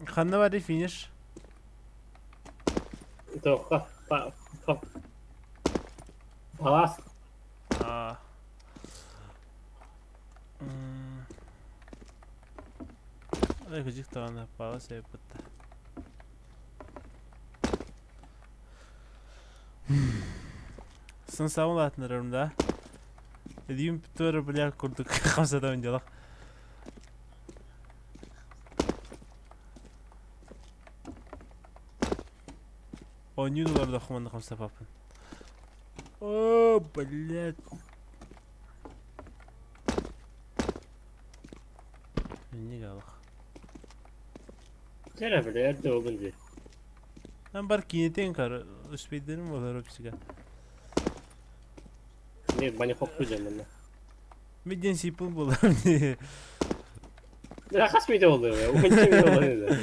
Ханна бары финиш. Туохха Палас. Аа. Ай, кыдьык даҕаны палас эбиппит да. Сынсабын улаатыннарарым да. Эдиим туора бля курдук хамсатабын дьолох. Оонньуун олордоххо манна хамсапаппын. О, блядь. Инник алах. Чэ бля, эрдэ олун дии. Мен бар кинетен кар успейдерим болар опсига. Не, бани хоппу дьэ манна. Мен сипыл болар не. Да хас миде болду я? Уонча миде болду.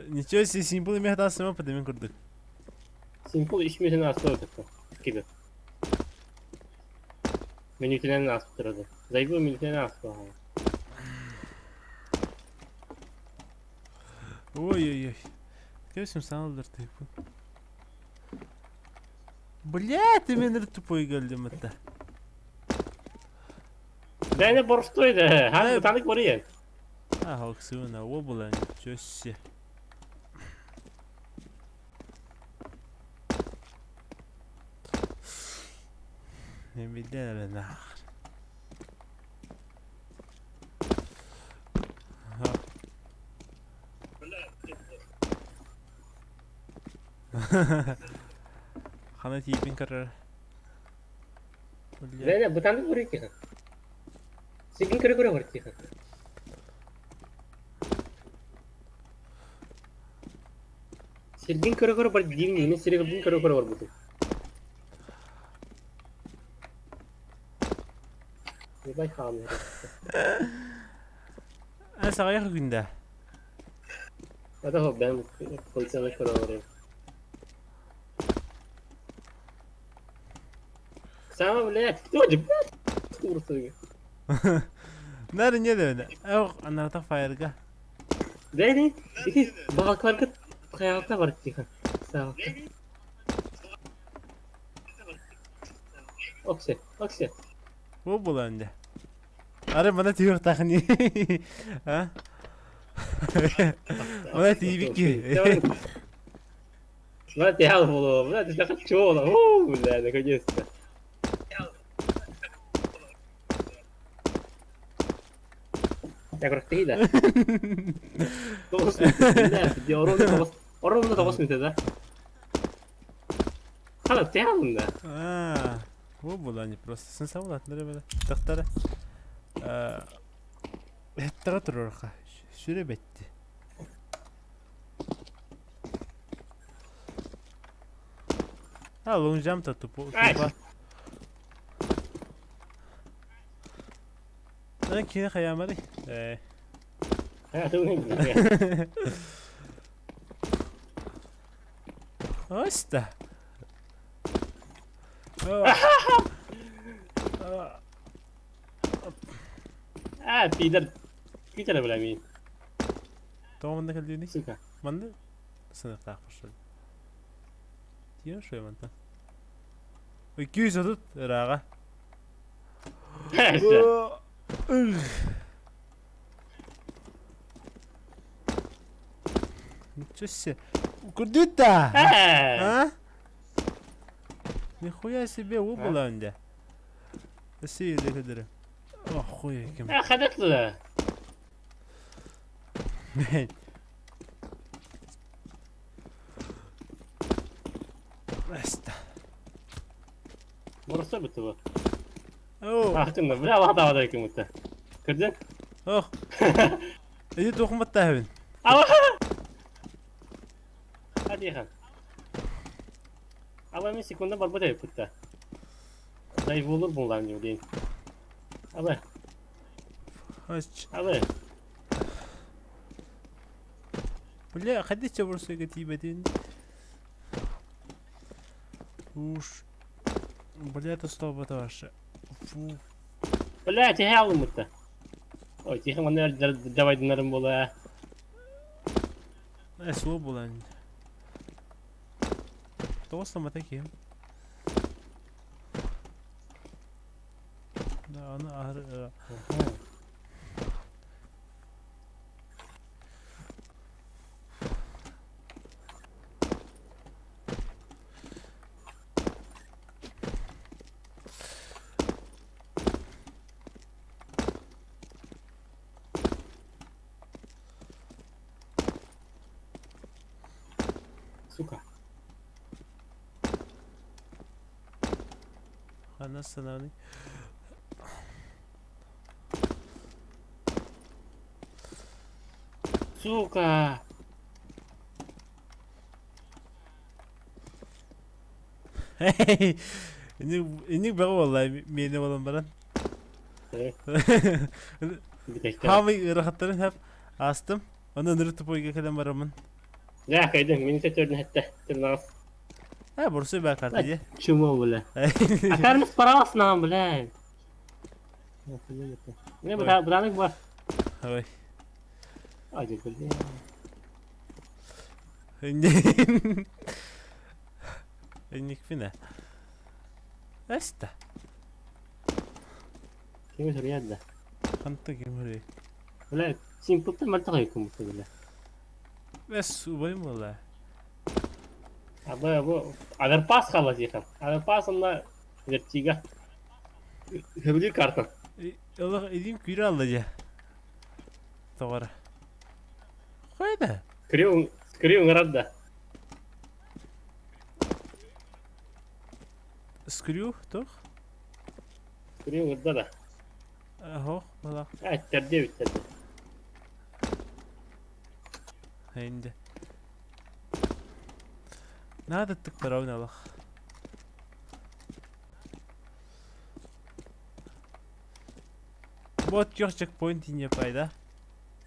Ничего себе, симпл имеет асыма подымин курдук. Симпл үс мүнүүтүн ааста өтөттө. Киби. Мүнүүтүнэн ааспыттар Зайбы мүнүүтүнэн ааспыт. Ой-ой-ой. Кем сам тыпын. Бля, ты мен тупой geldim hatta. Бэйне борстой да. Хан бутанык барыйын. А, хоксуна, обула, ничего себе. Не билер нахер. Хана тиипин карар. Бля. Бэйне бутанык барыйын. Сигин көрө көрө бар тихан. Сиргин көрө көрө бар диин мен сиргин көрө көрө бар бутун. Ебать хаалыр. А саҕайах күндэ. Это бен полицияны көрө барайын. Сама, блядь, кто же, блядь, курсы. Нары не дебene? Ох, анарта фаерга. Бэни, ити балакларга хаялта бар тихан. Саа. Оксе, оксе. Бу буланды. Ары мана түйөх тахни. А? Мана тиибики. Мына тял было, мына ты так чё, у, бля, наконец-то. Я говорю, ты да. Тоғыз минут, бля, ровно тоғыз, ровно тоғыз минут, да? Хана, тял да. А, бу буланды просто. Сын сабылатнары бele. Тахтара. Эттара турорха. Сүрө бетти. А, лонжам та тупо. Ай. Тупа. Ана кини хаямары. Э. А, ты не Оста. А, пидор. Пидор, бля, ми. Тоғымында келдини? Сука. Манды сыныктаах пошел. Тиен шуй манта. 230 ырааҕа. Ничего себе. Курдюта! А? Нихуя себе убыла önde. Сири кедere. Охуя кем. А, хадат да. Аста. Борса бітті bu. О, Ахтын бля, алла да ким өтті. Көрдің? ох. Эди тухмат тахбин. Ала! Hadi хан. Ала мен секунда бар бөтә бітті. Дай olur bunlar diyor дейін. Ала, Ач. ала. Бля, хадича борсыга тибетин. Уж. Бля, это стоп, это ваше. Фу. Бля, тихе алым бітті. Ой, тихе мана давайдынарым бола. Эсло булан. Тоғыз таким. Да, аны ар Сука. Ханна сананый? Сука! Инник бөҕө буолла миэнэ буолан баран. Хаамый ыарахаттарын хап аастым. Онон ыры тупойга кэлэн бараммын. Дьэ, кайдым, мин төрдүн хэтте, тырнаҕас. Э, бурсуй баа карта дии. Чумо, бля. А кармыс паралас нам, бля. Не, братанык бар. Ой. Ай, бля. Инникпин ээ. Эстэ. Кими суруйар да? Хантан ким суруйар? Бля, симпылтан мөлтөх өйкүн бля. Бэс убайым буолла. Абы бу Аверпас хаалла диэхэ. Аверпас онно Вертига. Хөбүлүүр карта. Олох илиим күүрэ алла дьэ. Тоҕо эрэ. Хайда? Скрю, скрю ыҥырар да. Скрю туох? Скрю ыҥырда да. Оһох, балах. Эттэрди эбиттэрди. Инде. Надо тыктарабын алах. Вот күөх чекпоинт не пайда.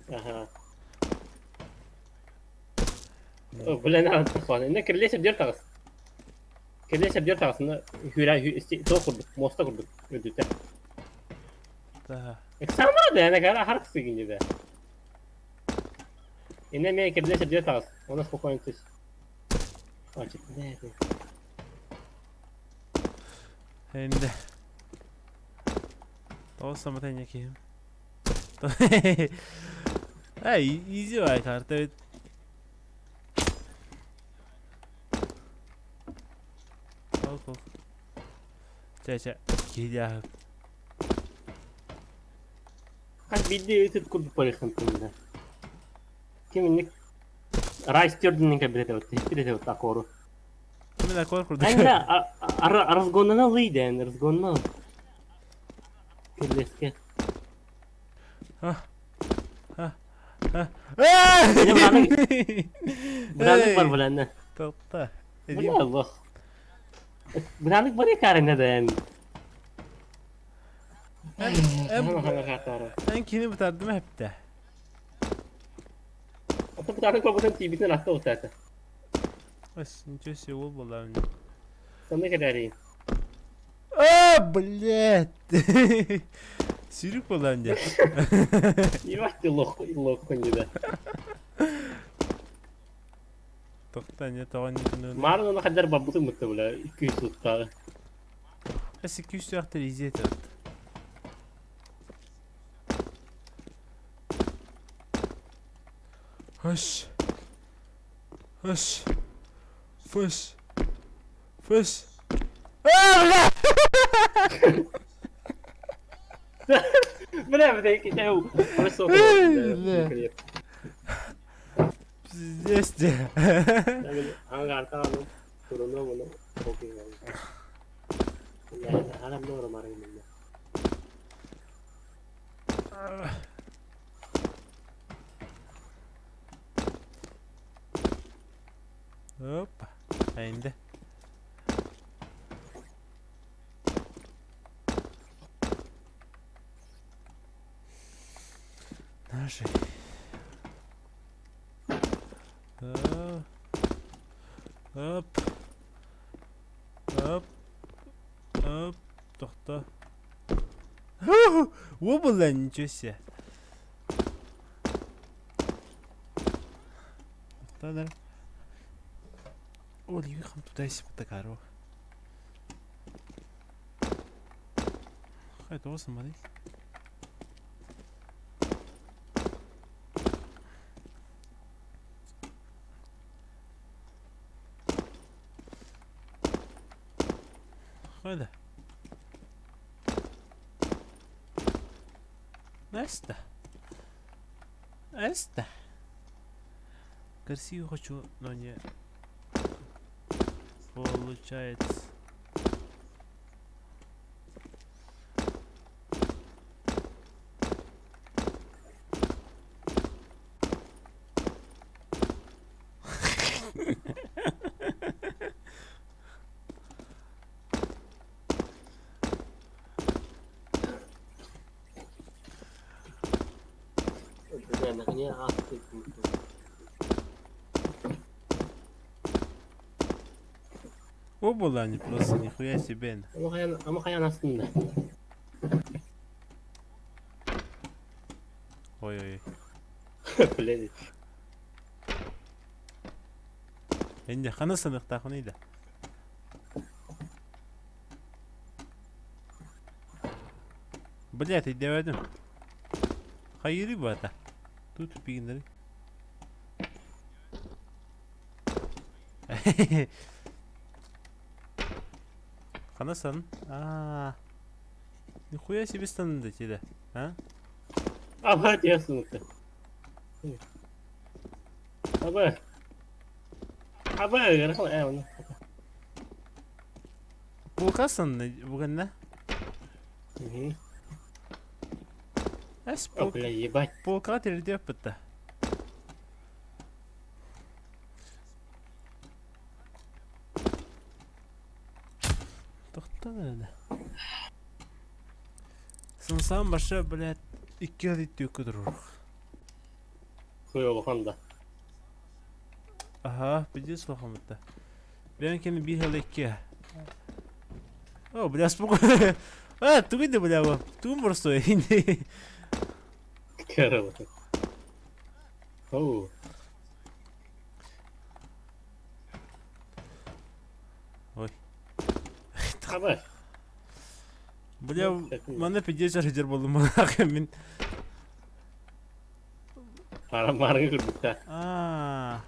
Аха. Блин, инне кирилиэ сирдиэр таҕыс. Кирилиэ сирдиэр таҕыс, хүүрэ туох курдук, муоста курдук үрдүтэ. Да. Эксамра да, ана кара харк сыгинди да. Инне эмиэ кирилиэ сирдиэр таҕыс, оны спокойно түс. Инде. Тоҕус самата инньэ киһим. Эй, изи бай карта эбит. Ол ол. Чэ чэ, киһи Хас биирдии ыытыт курдук барыаххын Ким инник Райс төрдүнэн кэлбит этэ иһиппит этэ акору. Мин акор курдук. Анда разгоннана ылый дээн, разгонна. Кирлеске. Быранык бар буланна. Тохта. Бля, Быранык бар екарына дээн. Эн кини бытардым эптэ. Бытарык бабытын тиийбитин атта утаата. Ас, ничего себе, ол буолла. Сонно кэлээрийин. А, блядь! Сүүрүк буоллаҕым дии. Ебать ты лох, лохкун дии. Тохта, не тоҕо не Маарын оны хаддар барбытын мытты бля, 200 суттааҕы. Эс 200 суохтар изи этэ. Хаш. Хаш. Фыш. Фыш. А, бля! Бля, бля, китаю. Бля. Пиздец де. Опа. Инде. Наши. Оп. Оп. Оп. Тохто. О, ничего себе. Тохто, Ол үйге туда такару. Хайа тоҕо сымманый? Хайда. Эста. Эста. Красиво хочу, но не получается. Бля, ааспыт. О, они просто нихуя себе. Ама хайан астында. Ой-ой. Блядь. Энди хана саныктаахын да. Блядь, идэвэдим. Хайыры бата. Тут пигиннери. Хана сан? Аа. Нихуя себе станды тебе, а? Аба диэсин. Аба. Аба, ярхан ээ оны. Полкасан бүгенне? Угу. Эс О, бля, ебать. полка терде бітті. Тоқтан әлі. Сынсан баша, блядь, икки адит түйкі тұрыр. Хуй улахан да. Аха, пиздец улахан бітті. Бән кені бір хәлі икки. О, бля, спокойно. А, тугуйды, бля, бу. Тугун просто. Кэрол. Оу. Ой. Аба. Бля, мана пиздец жер болдым мына мен. Ара маргы курдукта. Аа.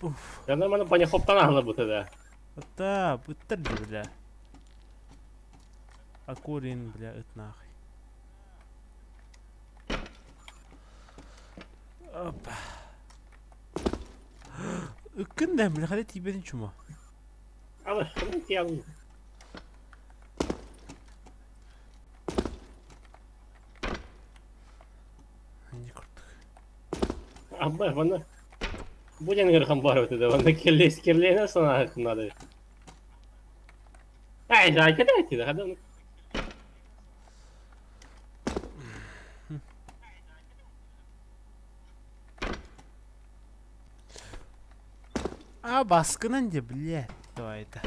Уф. Я нормально паня хоптан ала бу да. Да, быттыр бля. Акурин, бля, ыт нахуй. Опа. Ыккын да, бля, хада тибедин чума. Аба, ким тиялым. Не курдук. Аба, вана. Бу ден гырхан бар өтө да, вана келлес келлене сана надо. Ай, жай кете да, хада. А, баскынан де, бля. Давай это.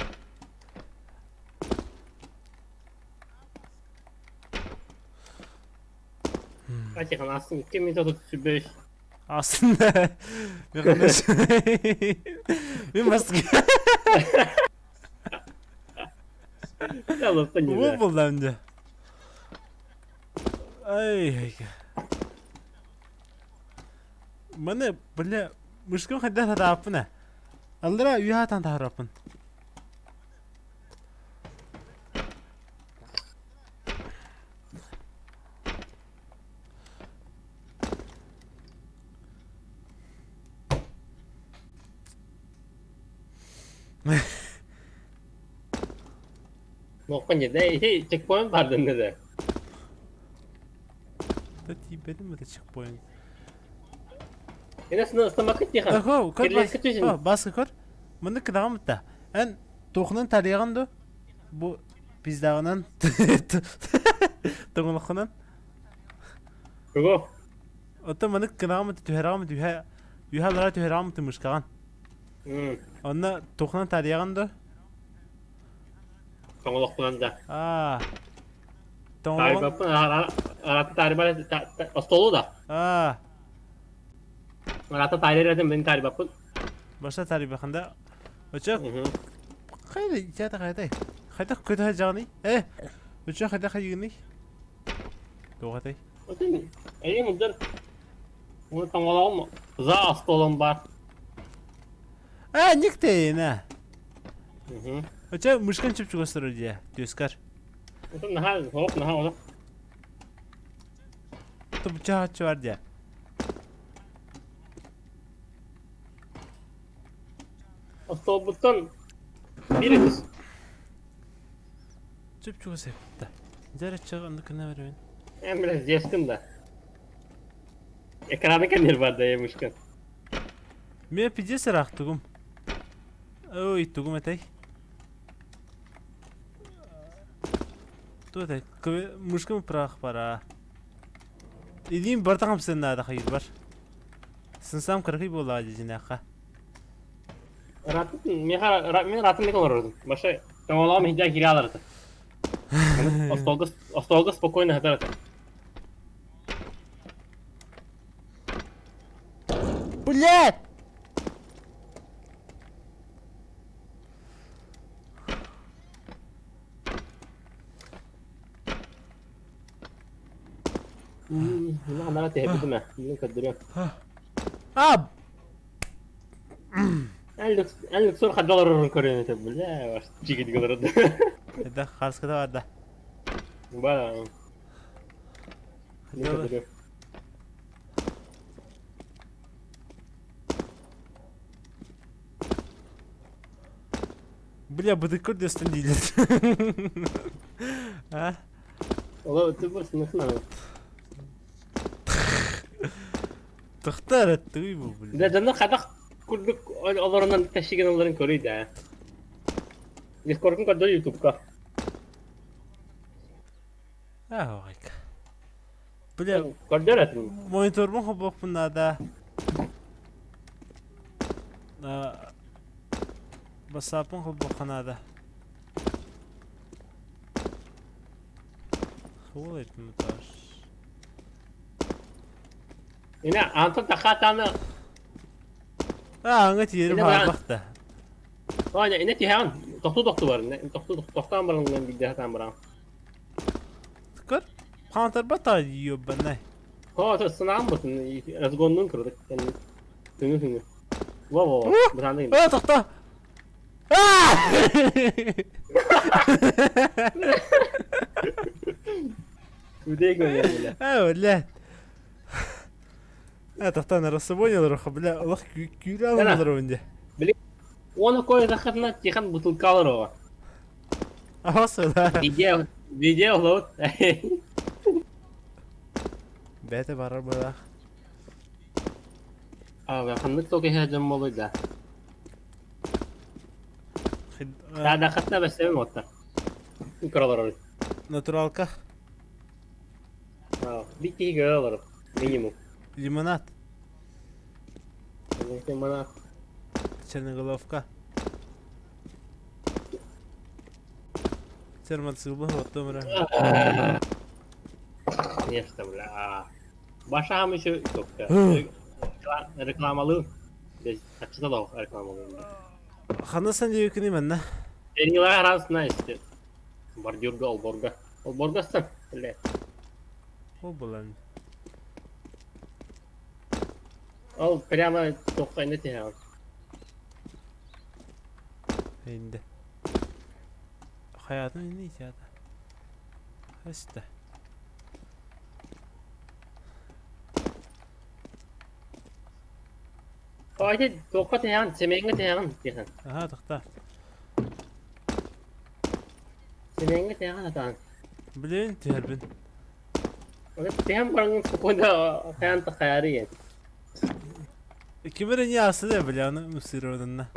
Ати хан астын 2 минут 35. Aslında. Мен басқа. Ялла Бу понял. булдым де. Ай, ай. Маны, бля, мышкым хайда тааппына. Аллара үйатан таараппын. Ноккон да, ити чекпоинт бардын да. Да тибедим это чекпоинт. Эне сына стамак тихан. Ахо, көр Керлес күтүсүн. бас. Баскы көр. Муну кыдагам да. Эн тухнын тарыяган Бу пиздагынан. Тоңлохунан. Кого? Ото маны кыдагам түһәрагам түһә. Юһалара түһәрагам тымышкаган. Онна тухнын тарыяган ду. Тоңлохунан да. Аа. Тоңлоҕун. Тарибаппын арата тариба остолу да. Аа. Арата тарибатын мен тарибаппын. Башта тарибаханда. Очо кайда жата кайда. Хайда көтө жаганы. Э. Очо хайда хайгыны. Тоҕатай. Отын эйим мындыр. Уну тоңологум за остолум бар. Аа, никте на. Очо мышкан чып чугастыр дия. Төскар. Отын наха, хоп наха ола. Тупча чуар дия. Остолбуттан бир түс. Чып чугас эпта. Жара чыгы кына бербен. Эм биле жескин да. Экраны кенер бар да емушкан. Мен пиздец ыраах тугум. Ой, тугум этэй. Туох это? Мышкам прах пора. Илиим барыта хамсыан наада хайыырбар. Сынсаам кыракый буоллаҕа дьиҥнээххэ. Ырааппыт миэхэ мин ыраатым диэки олорордум. Баша тоҥолоҕум иһдьэ киирэ алар этэ. Остуолга остуолга спокойно сытар этэ. Блядь! Анара түһэрбитим ээ. Билин көрдөрүөм. А! Эн Люксор хадда олорорун көрүөн этэ, бля, чигидик олорорду. Это харската бар да. Ба. Билин көрдөрүөм. Бля, быдыккыр дөстөн дииллэр. А? Ола ты бу сыныхна. Тохтор аттыгый бу, бля. Да дьонно хадах курдук олоронан тащиген олорун көрүй да. Дискордун көрдөр ютубка. А, ойка. Бля, Көрдөр этин. мониторбун хобуохпун наада. Бассааппын холбуохха наада. Хуул этмутаж. Ine Антон тахатаны А, аңа тиэрим Ine баран. хаарбахта. Аня, ine тиһэҕин. Тохтуу тохтуу бар. Тохтуу тохтоон баран биирдэ сатаан баран. Көр, хаантарбат ёбанай. О, то сынаан бутун разгоннун кырдык. Түҥү түҥү. Во во. Бытааны. Э, тохто. Үдей көрүлэ. Э, бля. Э, тохтон расслабоне олорохо, бля, олох күүрэ олорор инде. Били Оны кой захатна тихан бутылкалар ова. Аса да. Видео, видео лот. Бэйэтэ барар быһыылаах. Аа, ханнык ток иһэ дьон буолуй да. Даадахатна бэстэбим оттар. Көрө олорор. Натуралка. Биир киһи көрө олорор. Минимум. Лимонад. Лимонад. Черноголовка. Термоцилбы оттом эрэ. Конечно, бля. Башам еще только. Рекламалы. Хачыта да рекламалы. Ханна сан диэбиккиний манна? Эрилар арасына исте. Бордюрга, олборга. Олборгастан, бля. Ол булан. Ол прямо тоққайна тиһэҕин. Инде. Хайатын инни итиата. Хаста. Ити туохха тиһэҕин, цемеҥҥэ тиһэҕин тиһэн. Аһаа, тохтоо. Цемеҥҥэ тиһэҕин атаан. Билин түһэрбин. Тиһэн бараҥҥын спокойно хайаан тахаяры иэн. Ким эрэ не аасы бля, аны мусырованна.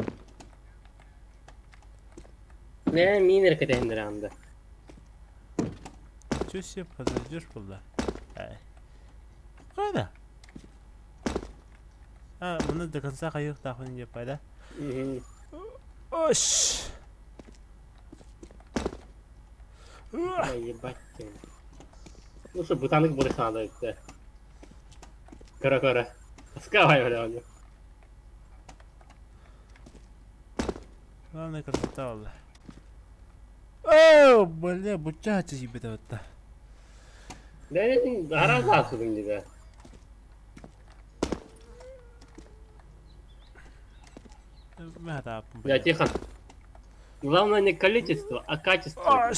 Не, миин эрэ кэтэһиннэрэҕин да. Чё себе подождешь буолла? Кайда? А, муну до конца хайыахтаахпын диэппай да? Ош! Ебать. Ну что, бутанык бурыхаада үттэ. Көрө-көрө. Таскавай бля. Главное красота буолла. Оо, бля, бучча тиийбитэ батта. Бэйэтин араас аасыбын дии Я тихо. Главное не количество, а качество.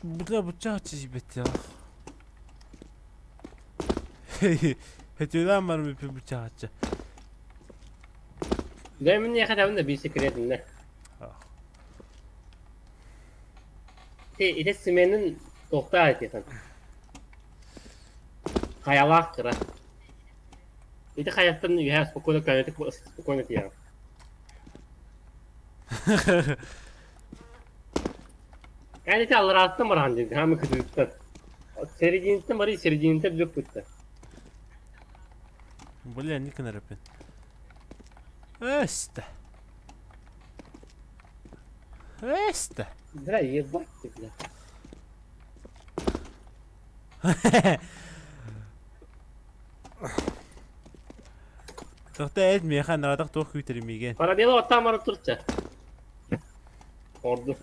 Бля, бучча тиийбит Хөтүлээн баран бүппүт быччаҕаччы. Дьэ мин миэхэ этэбин да биир секретиннэ. Ити ити сменин туохтаах этиэхин. Хайалаах кыра. Ити хайаттан үөһээ спокойно көнөтүк спокойно тиийэҕин. Эн ити алларааттан бараҕын дии, хаамы кытыыттан. Серединаттан барый, серединаттан бүк бытта. Бля, не кынарыппын. Эстэ. Эстэ. Бля, ебать ты, бля. Тохто эт миэхэ наратах туох күүтэрий миигин. Парабела оттаан барып турча. Орду.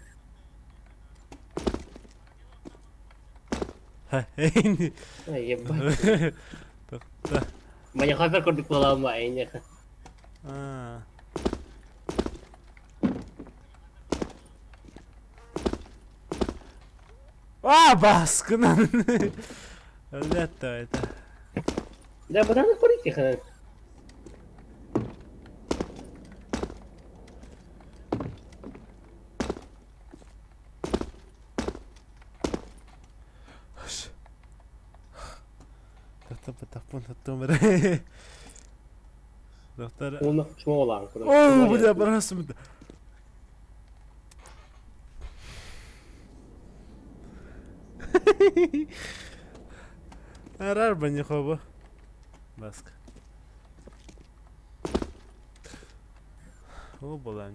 Ебать. Тохто. Маньяхата курдук буолаама эйнеха. Аа. Аа, баскынан. Өллөттө это. Да, бытаны курить ханан. Тохтор эрэ. Доктор. Уонна чуолаан курдук. Оо, бля, барасым. Арар банихобо. Баска. О, была.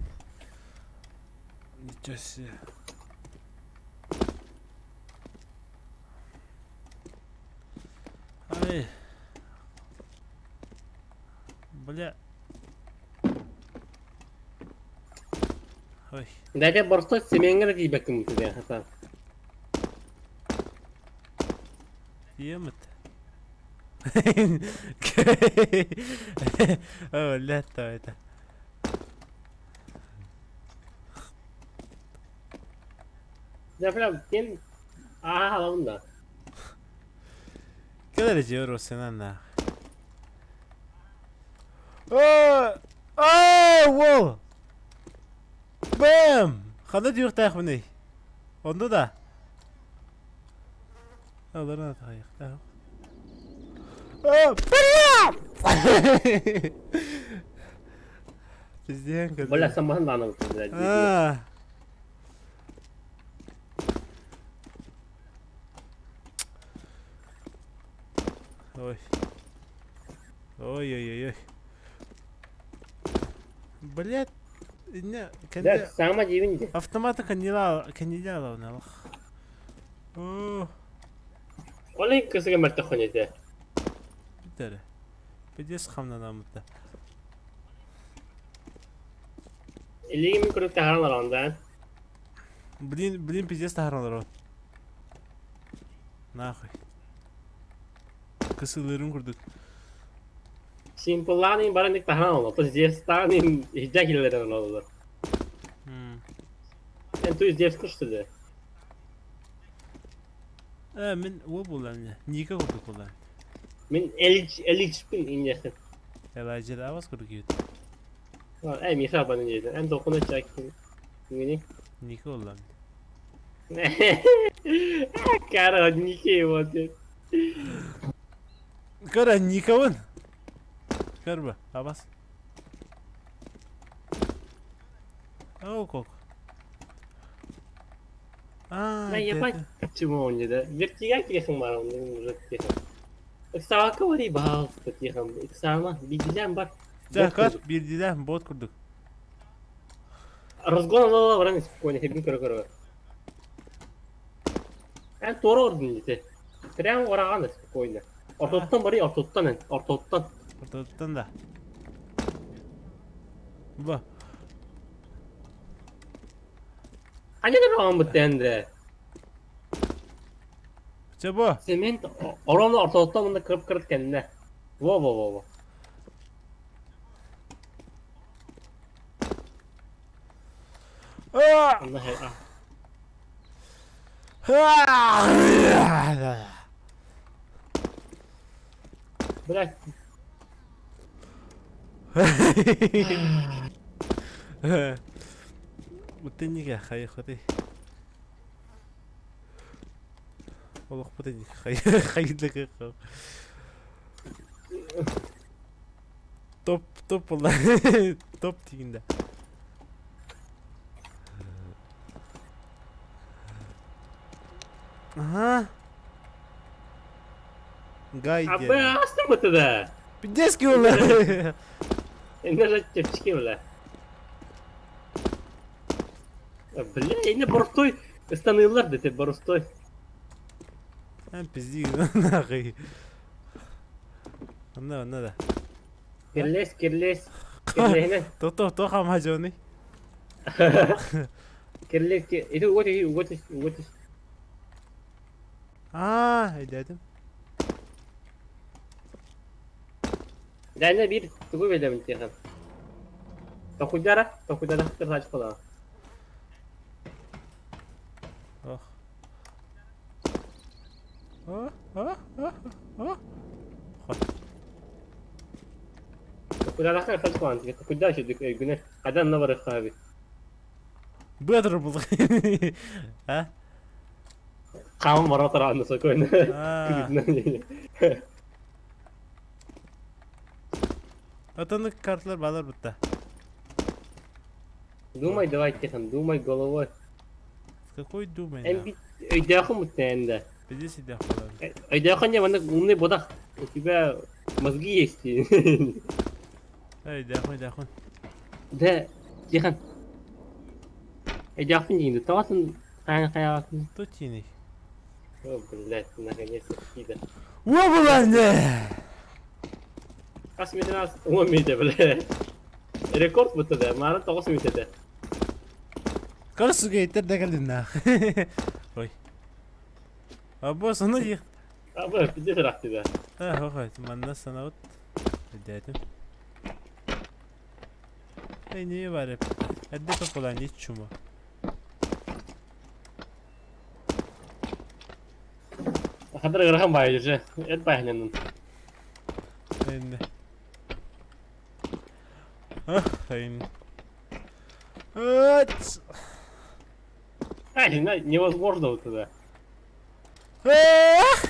Ничего себе. Ай. Бля. Ой. Дядя борстой семеҥҥэ да тиийбэккин диэн хата. Тиэмэт. О, лето это. Дьэ, прям ким ааһа алабын да. Кэл эрэ дьиэ Росинаннаах. Оо! Оо, уол! Бэм! Ханна түһүөхтээхпиний? Онно да? Аларына тахайыахтаах. Оо, бля! Пизден Бля, самаһын даанабыт блядь. Аа. Ой. Ой-ой-ой-ой. Блядь, не, Блядь, сама диибин дии. Автомата канила, каниляловна. О, Ол иһин кысыга мөлтөххүн этэ. бүтэрэ. Пиздец хамнанаммыта. Илиигин мин курдук таһааран олороҕун да. Блин, блин, пиздец таһааран олоробун. Нахуй. Кысылыырым курдук. Симплаанын баран ик таһааран олор. То здесь-таанын иһдьэ киллэрэн олороллор. Эн ту здесь что ли? Э, мин уол буоллаҕым Ника курдук буоллаҕым. Мин Элич Эличпин инньэхин. Элайджа абас курдук киһит. Э, миэхэ абаны диэтэ. Эн толкуна чаки. Мини. Ника буоллаҕым. Кара, Ники его диэн. Кара Никабын. Көрбө, абас. Оо, кок. А, Да ебать, чего он не да? Вертига тиэхин бар, он уже тиэхин. Ыксаакка барый баалыста тиэхин. Ыксаама, биирдилээн бар. Жакат биирдилээн бот курдук. Разгон ала баран спокойно хебин көрө-көрө. Эн туора ордун дите. Прямо ораҕан спокойно. Ортоттон барый, ортоттон эн, ортоттон. Ортоттон да. Бу. Ханьа да бытты Чэ бу. Цемент ровно ортоттон мында кырып-кырып кэннэ. Во-во-во-во. Онно Блядь. Утеннигэ хайыххытый? Олохпут инник хайдыгы. Топ, топ буолла. Топ тигинде. Ага. Гай Абы диэн. астымыты да. Пиздец буолла. Инне же чепчики бля. Бля, инне боростой ыстаныылар дете боростой. Эн пизди нахуй. Онно, онно да. Кирлес, кирлес. Кирлеһинен. Тото, то хама дьоный. Кирлес, ити угот, угот, угот. Аа, өйдөөтүм. Дайна биир тугу билэбин тиэхэн. Токуйдара, токуйдара кырсаачкалаа. Ох. А, а, а, а. Хот. Токуйдара кырсаачкалаан токуйдаа шүдүк өйгүнэ. Хадан на барыххааби. Быатыр булдuk. А? Хааман бара тараанна сокойна. Аа. Отонук карталар балар бутта. Думай давай тихон, думай головой. С какой думай? Эн бит өйдөөхүн муттаэнда. Биди сидях балар. Өйдөөхүн не маннык умный бодах. У тебя мозги есть. Эй, дяхун, дяхун. Да, тихон. Өйдөөхүн диин. Тоҕотун хаан хайаатын. Тутиный. О, блядь, наконец-то пидор. Уобуланне! Хас метрас 10 метр, бля. Рекорд бутта да, мары 9 метрде. Корсуга иттер да кэллин нах. Ой. Або сону дих. Абы, пиздец рахты да. А, хохой, манна санабыт. Өйдөөтүм. Эй, не бар Эдде популан чума. Хадыр ырахан баайы же. Эт баайынын. Энне. Ах, айн. Ат! Ай, невозможно вот это. Эх!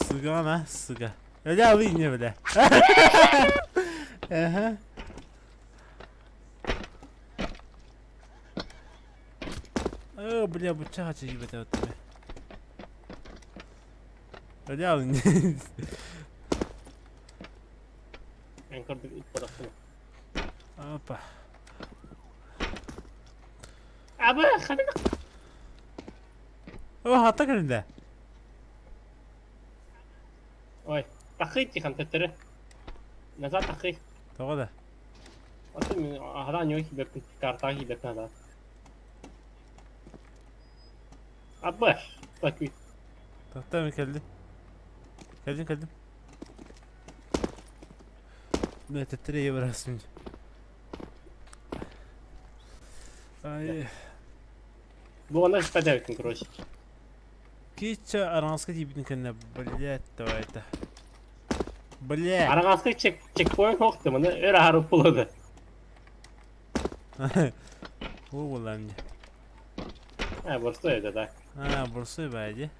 Сыгана, сыга. Öyle alayım ne bile. Aha. О, бля, бучаха чиги бete вот. Öyle alın. Эн көрдүк ит бодахсына. Опа. Абы, хадыр. О, хата кэлинде. Ой, тахый тихан төттөрү. Назад тахый. Тоҕо да. Аты мен ахара не хибеппин, карта хибеппин ада. Абы, такүй. Тохтоо кэлдим. Кэлдим, кэлдим. Мен төттөрү барасың. Ай. Бу ана шпадавкин, короче. Кича аранска тиибитин кэннэ, блядь, давай это. Бля. Арагаска чек чекпоинт хохты, маны өр ахарып болады. О, буоллаам дии. А, борстой это да. А, борсуй баа дии.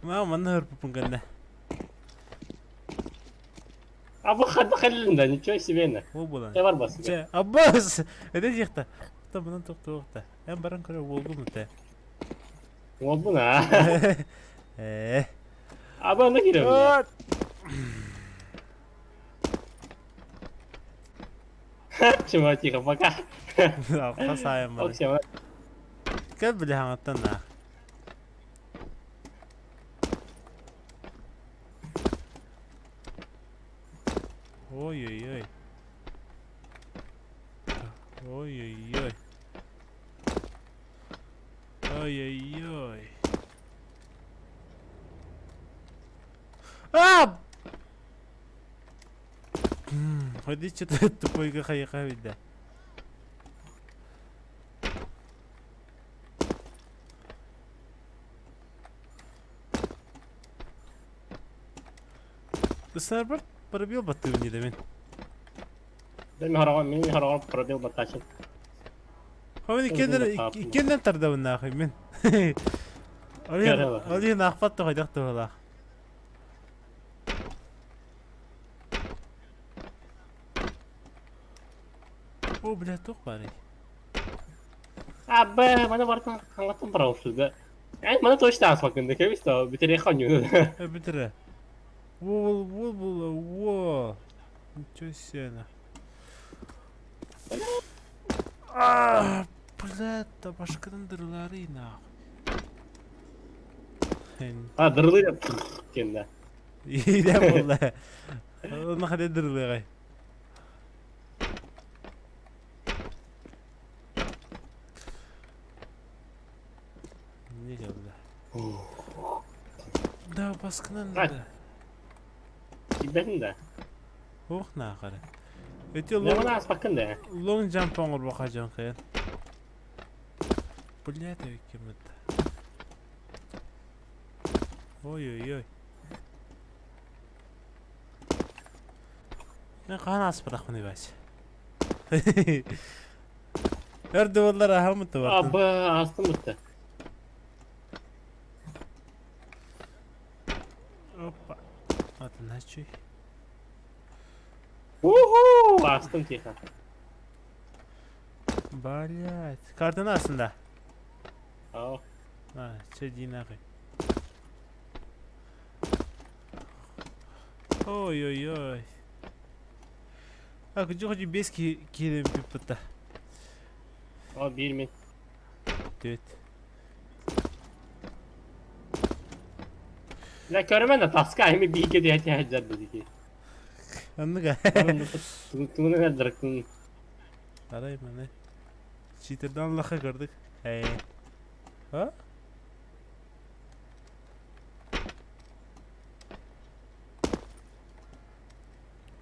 Маа манна хөрпүппүн кэннэ. А бу хадда хеллин да, ничего себе на. О буолан. Э бар басыга. Чэ, аббас! Это диэхтэ. Та мынан тохтуохта. Эн баран көрө уолгум этэ. Уолбун а. Ээ. Аба аны кирэм. Чего, тихо, пока. Алха сайын бар. Оксема. Кэл били хаҥаттан наах. Ой-ой-ой. Ой-ой-ой. Ой-ой-ой. А! Ходи что-то тупойга хайыха вида. Снайпер пробил баттыгын дии мин. Да, мен хараҕа, мен хараҕа пробил баттаачын. Хомун иккиэннэр тардабын наахый мин. Ол иһин аахпат да хайдах туһалаах. О, бля, туох баарый? Абы, маны бартан хаңаттан баралсызда. Эн маны точно ааспаккын да кэбис да бүтэрэ хонньуну. Бүтэрэ. Уол, уол, уол, уол. Ничего себе. А, блядь, табашкадан дырылары нахуй. А, дырылы кенде. Иде болла. Оны хade дырылыгай. Не делали? Да, баскынан да. Кибетин да. Ох нахары. Эти лонг... Аспаккын да. Лонг джамп оңор жан кыйын. Блядь, кем это? Ой-ой-ой. Мен хаан ааспатахпын Вася. Өр дуоллар аһаммыт Абы аастым бутта. Опа. Атын Уху! Аастым тихо. Блять. Картаны астында. Ау. А, че динахы. Ой-ой-ой. А, где хоть без кирем пиппыта. О, биир мин. Түт. Бля, көрөмөн да таска эми бииргэ диэти сылдьар дии. Анныга. Тугунан эрдэрктин. Арай маны. Читердан лаха көрдүк. Эй. А?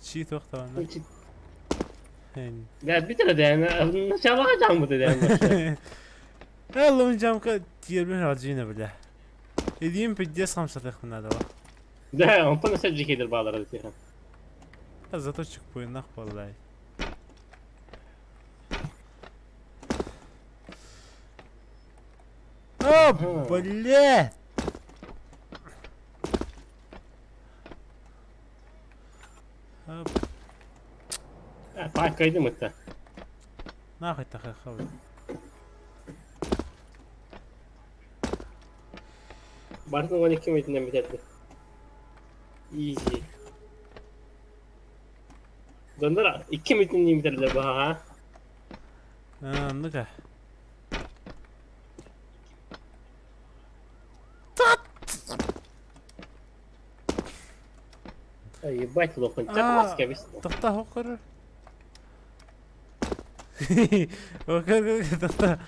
Чит охтавана. Бля, бүтэр да, началаға жамбыт эден. Аллам жамка тиербин алжина бля. Эдиим пиздец хамсатых надо. Да, онтон өсө жикедир баалар тихо. Зато чекпоинтах боллай. О, блядь! Таак кайдым ытта. Нахуй тахахабы. Бартын 12 мүнөтүнөн бүтөттү. Easy. Дондар 2 мүнөтүнөн бүтөрлөр бу ха. А, ну-ка. Ебать лохун. Так маска бис. Тохта хокор. Окей, тохта.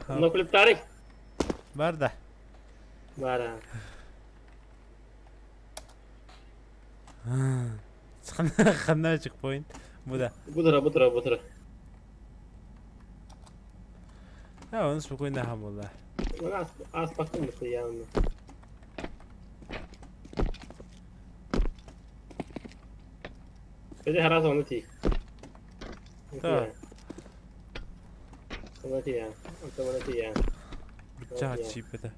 Но клиптары. Бар да. Бара. Ханна чекпоинт. Буда. Бутура, бутура, бутура. А, он спокойно хамула. Ас бактым буту явно. Беде харас оны ти. Да. Оны ти я. Оны ти я. Быча чип это.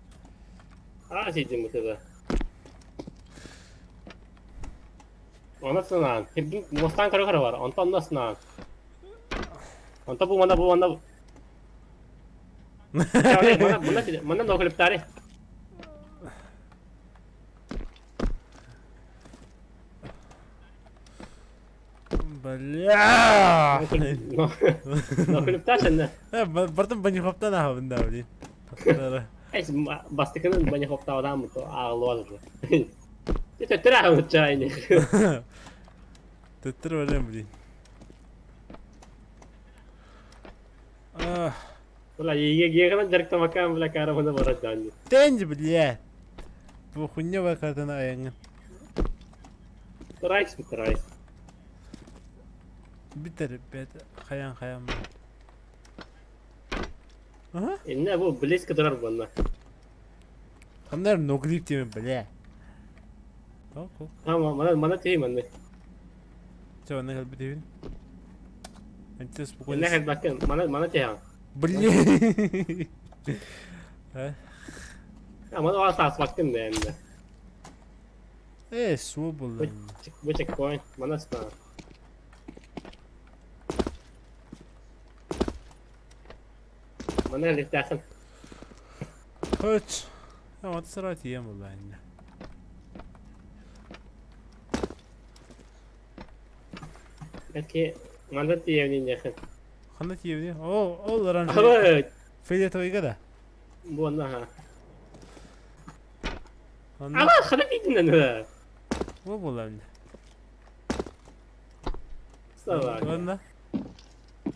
А, сидим буту да. Онасынан. Хиргин мостан көрө көрө бар. Онтон онасынан. Онто бу мана бу мана. Мана мана мана ноклептари. Бля! Ноклепташын. Бартын банихоптан ахабын да, блин. Эс бастыкынын банихоптаудан бу агылып азыр. Төттөр агылып чайны. Төттөр барам, блин. Бля, егегенен жарыктамакан бля карамына барат жан. Тенди, бля. Бу хуйня бар картана аяңын. Райс бит райс. Битер, бет, хаян хаян. Ага. Инне бу близко турар буна. Ханна ноглип диэмин бля. Мана мана тиий манны. Чэ, манна кэлбит үһүн. Энчэ спокойно. Иннэ кэлбэккин, мана мана тиһэҕин. Блин. Мана оҕа сааспаккын да эннэ. Э, суо булла. Бу чекпоинт, мана ыстаа. Мана лифтээхин. Хөт. Ama sıra тиийэн булла иннэ. Belki манна тиийэбин диэхин. Ханна тиийэбин? О, ол оранжевый. Ага, Фиолетовыйга да. буонна ха. Онно Ама хана тиийдин бу буолла иннэ. Слава. Уонна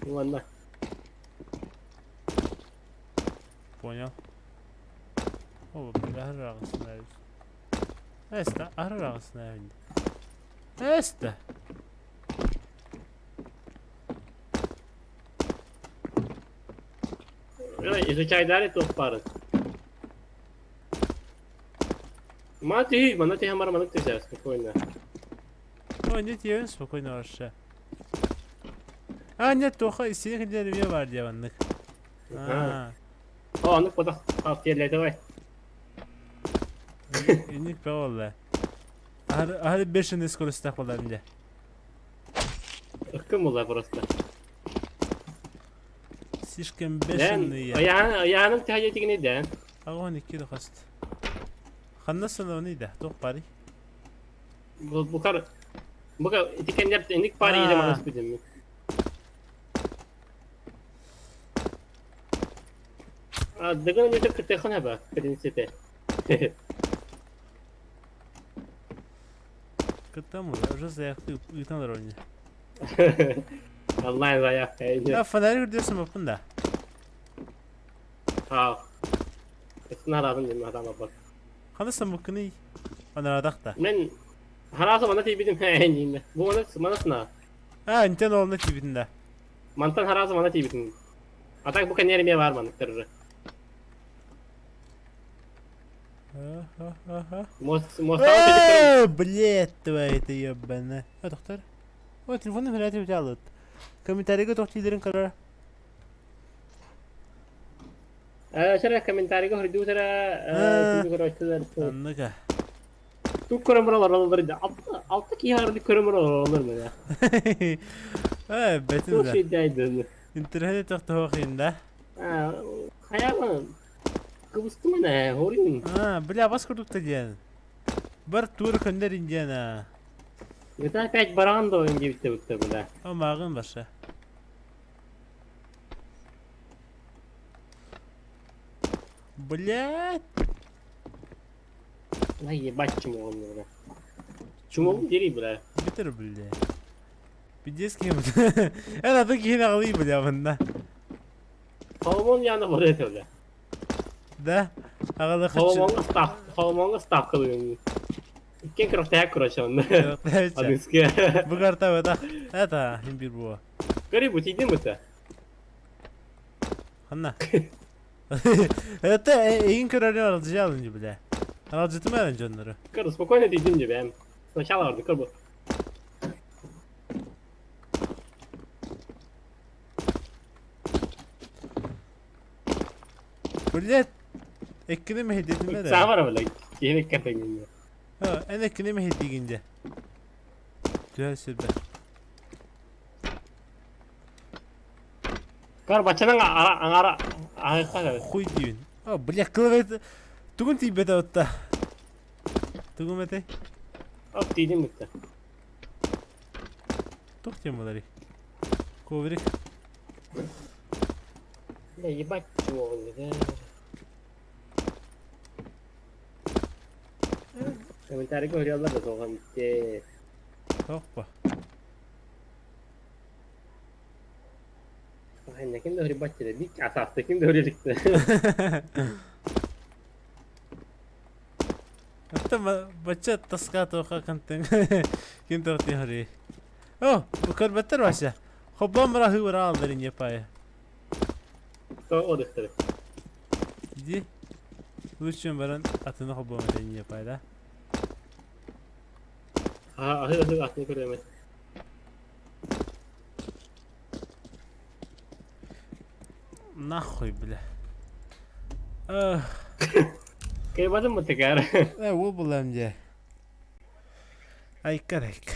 Уонна. Понял. О, бля, аҕысына Эста, аҕысына Эста. Изучайдары туох баарын. Мана түһүй, мана түһэн баран маннык түһэр спокойно. Ой, нет, я спокойно вообще. А, нет, тоха, синих деревья бар диye Аа. О, оннук ботах тиэллээтэ Инник бе болла. Ар ар бешеный скоростях болар инде. Ыккым була просто. Слишком бешеный. Аяғының тәһәйе тигене дә. Агон икки дохаст. Ханна санавны да, тоқ пари. Бу букар Бука итикендер инник пари иде манас бидем. А дыгын не так кытыхын хаба, в принципе. Кытам уже заявка ыытан олорор Онлайн заявка. Я фонарик үрдүөсүм оппун да. Аа. Нараадым дим адам бар. Хана самыккыный анарадах да. Мен харааса мана тиибитим хээниинне. Бу мана манасына. А, интен олна тиибитин да. Мантан харааса мана тиибитим. А так бу кэннээр бар манныктар уже. Э, блядь, твоя ты ебаная. А, доктор? О, телефонный фонарь у тебя лут. Комментарийга тохтиидерин көрөр. Сара комментарийга хордуутара Анныга. Тук көрөн баралар олар алты алты киһи көрөн баралар олар мене. Э, бетин да. Слушай, Интернет тохтоохин да. Хайаан кыбыстым эне, хорин. А, бля, бас курдукта диэн. Бар тур көндөр индиана. Это опять баран да ойын диэбитте бутта бля. О, мааҕын баша. Блядь. Ай, ебать чумогун бля. Чумогун дери бля. Бүтэр бля. Пиздец ким. Эн аты киһини аҕалыы бля манна. Холомон яна бар это бля. Да? Аҕалы Холомонга став, холомонга ставка дыгын. Иккен кырахтаяк короче онно. Адыскы. Бу карта бата. Это имбир буо. Көрі бу тиидин бута. Ханна. Это эйин көрөрүн аралдьыйа бля. Аралдьытыма эрэн дьоннору. Көр, спокойно тиидин же бэм. Сначала барды көр бу. Блядь. Эккини мэһэйдэтимэ да. Саамара бля. Киһини кэртэгин. Эн эккини мэһэйдиигин дьэ. Түһэр сирбэр. Көр бачанан аңара аһыхха Хуй диибин. О, бля, клавиатура. Тугун тиийбэтэ отта. Тугум этэй? Оп тиидин бутта. Туох диэн буоларый? Коврик. Бля, ебать чумогун да. Комментарийга хөрүөллэр да туоҕан те. Тохпа. Ким да хөрүбат да бик асаасты ким да хөрүлүктэ. Оттон бачча таска туохха кантын ким туохтыы хөрүй. О, көрбөттөр Вася. Хоббон бара хыбыра алдар инье пая. То одыхтары. Иди. Лучше баран атыны холбуом этэ не да? Аһы аһы атыны көрөмөт. Нахуй, бля. Ах. Кайбадым бу текер. Э, ол булам дьэ. Айка айка.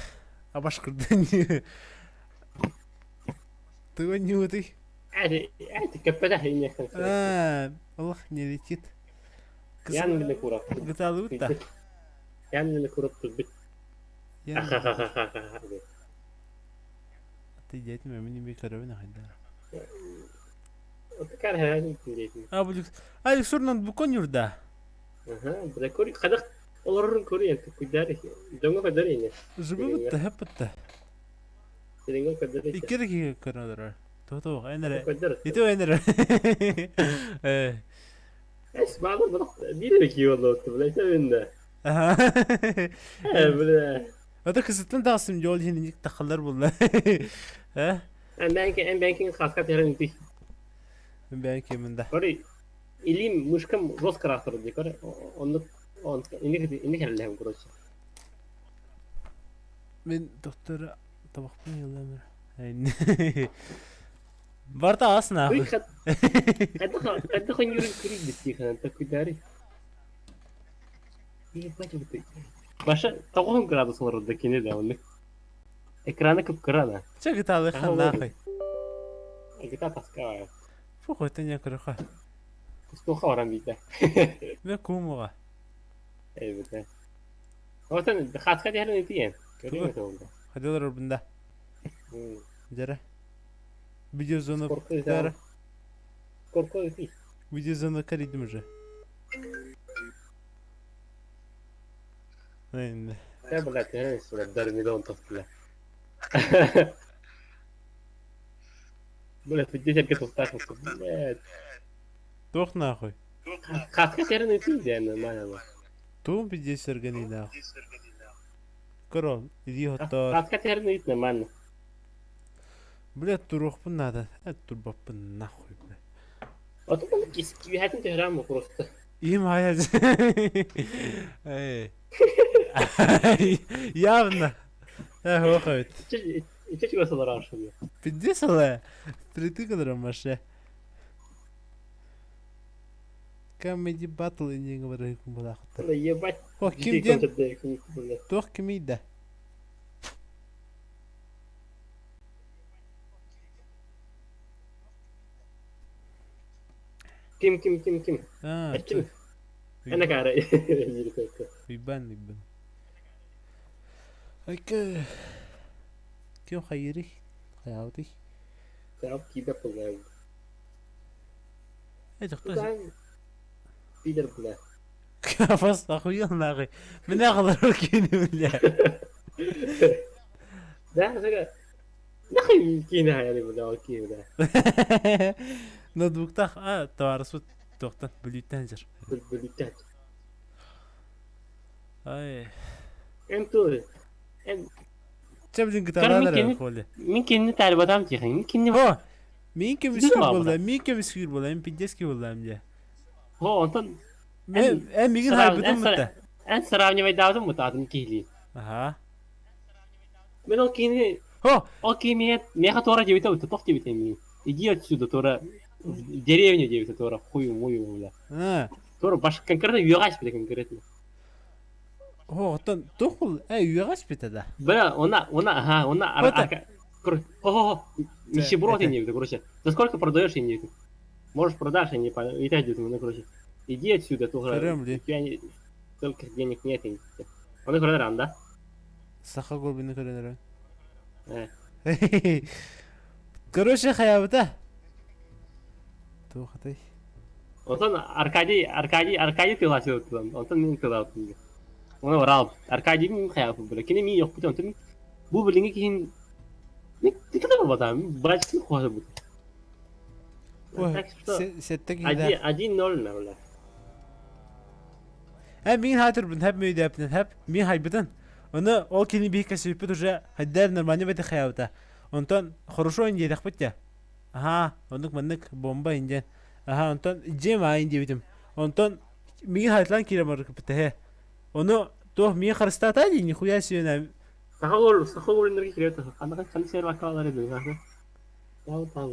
Абаш кырдын. Ты не Эти, эти кэппэтэх иннехтэн. А, олох не летит. Ян биле курап. Гыталыбыт да. Ян биле курап турбит. Ахахахахаха. Ты дядь, мен не көрөбүн ахайда. Отакар хәһин диэтим. А, бу Ай, сурнан бу конюрда. Аха, бля кори кадах олорорун кори куйдар дьоҥҥо көрдөр ини. Жыбы бытта, хеп бытта. Сириҥҥэ көрдөр Икки киһи көрөнөр. Тото, энере. Көрдөр. Ити энере. Э. Эс баҕар бу биир киһи олорду, бля, сәбинде. Аха. Э, бля. Ата кысыттан тағысым жол хин тахалар булла. Э? Эн бэнкин хаска терен ти. Мен кеминде. Кори илим мышкам жестко растырды, кори. Онны он иник иник хәлләһем, короче. Мен доктор табақпын елемер. Барта асна. Ой, хат. Хатта хон юрин кори битти хан та кудари. Ебать вот ты. Баша 9 градус олорду кини да онны. Экраны кып-кыра да. Че гиталы хан нахуй. Гита таска. Фу хотен я көрөха. Кустуха баран бийдэ. Мен кумуга. Эй битэ. Отон хатка диһэрин итиэн. Көрүҥ этэ Ходилар бында. Жара. Видеозону Корку Корку ити. Видеозону каридим уже. Эн. Тэ блядь, терен сюда Дармидон тохтула. Блядь, видите, как тут блядь. Тох нахуй. Хатка терен ити диэн нормально. Туум пиздец сергани нахуй. Корол, иди хоттор. Хатка терен ити нормально. Блядь, турухпун надо. Э, турбаппын нахуй, бля. Отон кис киһэтин төһөрөм просто. Им хая. Эй. Явно. Э, хохот. Иче чугас олорор шуну. Пиздец але. Притык маше. Comedy battle инең бар булахтар. Ебать. Хох ким ден? Тох ким иде? Ким ким ким ким? А, Ким? Ана кара. Уйбан, уйбан. Айка. Ким хайыри? Хаябыты. Сап кибе пулай. Э, тохто. Пидор бля. Кафас охуел нахуй. Меня руки не бля. Да, сага. Нахуй киine хайали бля, окей бля. Ноутбуктах а товарысу тоқтан бүлүттен жыр. Бүлүттен. Ай. Эн ту. Эн Че блин гитаралар холи. Мин кинни тәрбатам тихин. Мин кинни. О, мин кем үскүр болла, мин кем үскүр болла, мен пиздецки болла эмде. Хо, онтон Мен э мигин хайбытым бутта. Эн сравнивай даудым бутадым кихли. Аха. Мен ол кини Хо, ол кини меха тора дебите бутта, тох дебите мин. Иди отсюда, тора в деревню дебите тора, хую мую бля. А. Тора баш конкретно үйгаш бile конкретно. Хо, оттон тохул э үйгаш бите да. Бля, она, она, ага, она, Вот хо, хо, хо, нищеброд я не виду, короче. За сколько продаешь, я не виду. Можешь продашь, я не понял. И так ну, короче. Иди отсюда, тоже. Көрөм, У тебя не... столько денег нет. Я не... Он их продам, да? Саха горбины көрөнөрөн. Э. Короче, хаябыта. Тухатай. Онтон Аркадий, Аркадий, Аркадий тыласыл тылан. Онтон мен тылап. Оны орал. Аркадий мен хаябы бля. Кене мен yok бит онтон. Бу билинге кийин не тикеле болбата. Бачкын хуасы бу. Ой, Так что сетте один, киде. 1-0 на, бля. Э, мин хатыр бун хәп мөйдәпнен хәп, мин хайбытын. Оны ол кини бихка сүйпүт уже хаддар нормально бете хаябыта. Онтон хорошо инде дәхбит Аха, ондук маннык бомба инде. Аха, онтон жем а инде битим. Онтон Миигин хайтлаан киирэн барбыта һэ. Ону туох миигин харыстаата дии нихуя себе Саха уол саха уолуннарга киирэ ханна ханна сэр бакалар эбит Тал тал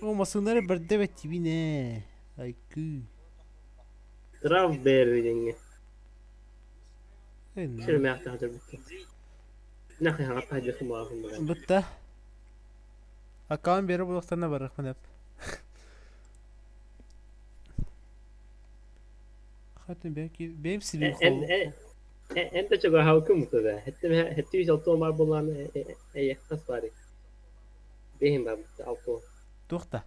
О массыыналары бэрдэ бэттибин ээ. Айкыы. Трав бэр диэҥҥэ. Сирмээхтээх дьарбыкка. Нахай хаҥатта дьахым баҕаһын Бутта. Аккаунт бере булуохтарына барыахпын эп. Хатын бэйэм сибин Эн эн да чугаһаабыккын бутта Хэттим 760 баар буоллаҕына эйиэхэ хас баарый? Бэйэм баар бутта 60. Туох да?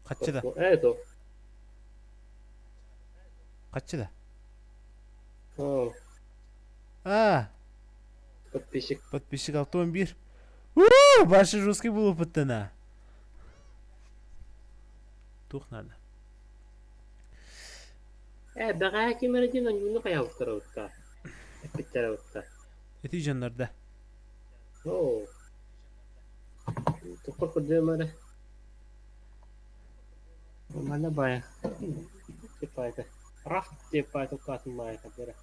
Хаччы да? Ээ то. Хаччы да? Оо. А, Подписчик. Подписчик 61. Уу, башы жесткий буолбуттана. Туох надо? Ээ, бэҕэһээ ким эрэ диэн ойууну хайаабыттара эппиттэрэ бытта. Ити дьоннорда. Оо. Туохха көрдүөм эрэ. Манна баайа. Типа Рафт деп айтылатын баайа бere.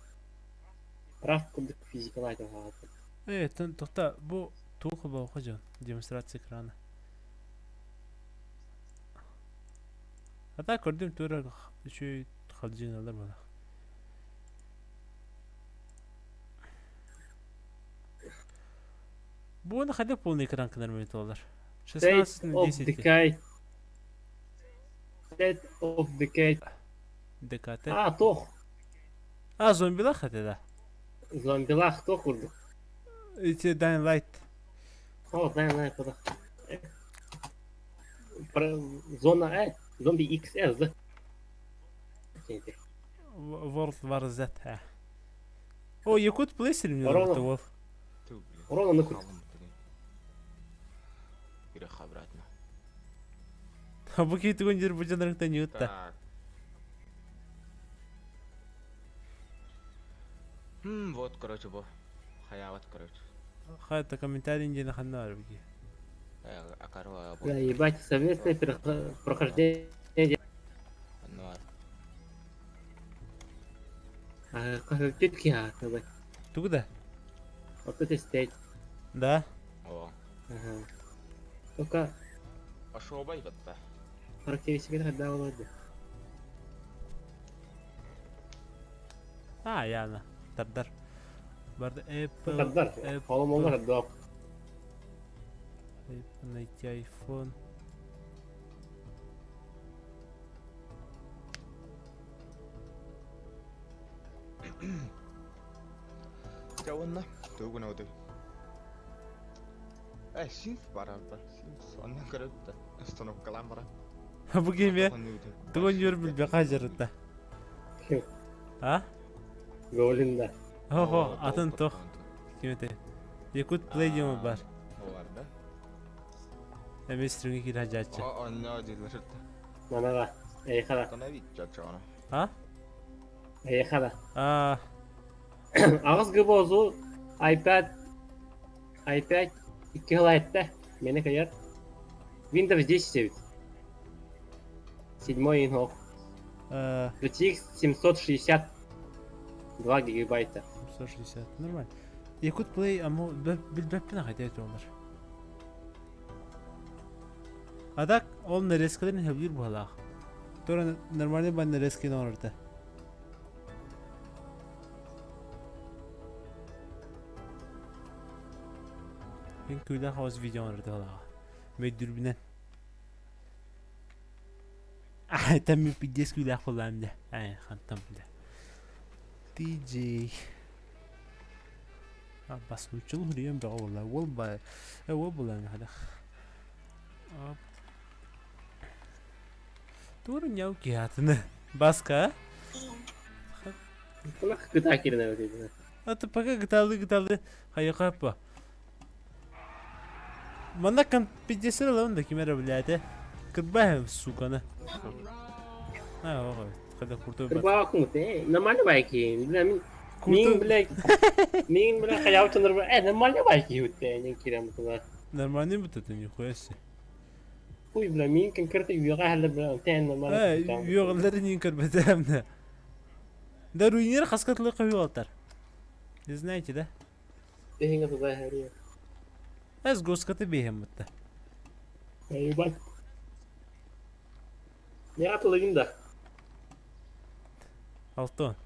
Рафт курдук физикалай хаалбыт. Э, тохта бу туох баҕа дьон демонстрация экрана. А так көрдүм тура үчүгэй халдьыыналар буолар. Бу уонна хайдах полный экран гынар буолар? State 16 на of 10 Decay. State of Decay. ДКТ. А, туох. А, зомбилах это да. Зомбилах туох курдук. Эти Dying Light. О, знаю, знаю, куда. Про зона Зомби XS, да? World War Z. ха. О, Якут Плейсер мне Ворона. вот. Ту, блин. Ворона на кут. Грех обратно. А бу киһи тугун дьир бу дьоннорунтан ньуутта. Так. Вот, короче, бу. Хаяват, короче. Хайта комментарий диэн ханна бар бу. Акарва Да, ебать, совместное прохождение. Ну, А, как я, Тугу да? Вот это стоит. Да. о. Ага. Только Пошел байбатта. характеристики когда ладно. А, яна. Тардар. Барда Apple. Тардар. Apple, Холомолор да. Apple, найти iPhone. Чауынна. Тугуна өтө. Э, синф барар ба. Синф оннан көрөттө. Установкалаан баран. Бу киһи тугун дьүр билбэхэ дьарытта. А? Голин да. Охо, атын тох. Ким этэй? Якут Play диэн бар. Бар да. Эмиэ стринги киирэ дьааччы. О, онно дилер. Манага. Эйхала. Остановить чачона. А? Эйхала. А, Аҕыс гыбозу iPad iPad 2 лайтта. Мени кайар. Windows 10 эбит. Седьмой инхок. RTX 762 гигабайта. 760. Нормально. Якут Play ама билбэппин аҕай олар. А так ол нарезкаларын хэбгир буолаах. Тура нормальный бан нарезкины оҥорорто. Мин күүлээх хаос видео оҥорорто буолааҕа. Мөйдүрбүнэн. Аа, там мен пиздец күүлээх буоллаам дэ. Ай, хантан бля. TJ. А, бас нуччал хурием бөҕө буолла. Уол ба... Э, уол буоллаам хадах. Оп. Тугу няу киһатыны. Баска, а? Кунах кыта кирнэ бит. А ты пока гыталды гыталды хайака па. Манна кан пиздец ылабын да ким эрэ блядь, Кырбаһым, сука, А, ого, когда куртой бар. Кырбаа кумут, нормально байки. Бля, мин мин Куртой бля мин бля хаябытын э нормально байки үтте нен кирем туда. нормальный будет это нихуя себе. Хуй, бля, мин конкретно үөҕэ аһаллар, бля, тэн нормально. Э, үөҕэллэрин иин көрбөтөм да. Да руинер хаска тылы көһү Не знаете, да? Тэһиҥэ туда аһарыа. Эс госкаты биэһэм бутта. Ебать. Не атылыгын да. Алтон.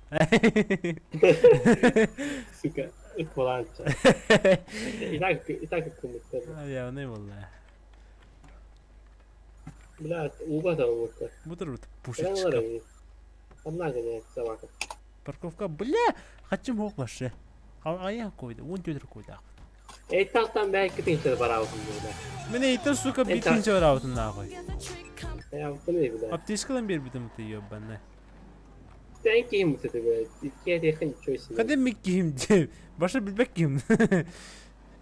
Сука, ыкмалаанча. И так, и так ыккымыттар. Явный буолла. Бля, ууга табылбыттар. Бутыр пушечка. Однако собака. Парковка, бля, хотим хок вообще. А я койда, он тетр койда. Эйталтан бәйки тинчер барабытын бля. Мен эйтен, сука, бит тинчер барабытын нахуй. Я бля. Аптечкадан бербитим ты ебаная. Sen ким bu sesi böyle? İkiye yakın çoğusun. Hadi mi kim? Başa bilmek kim?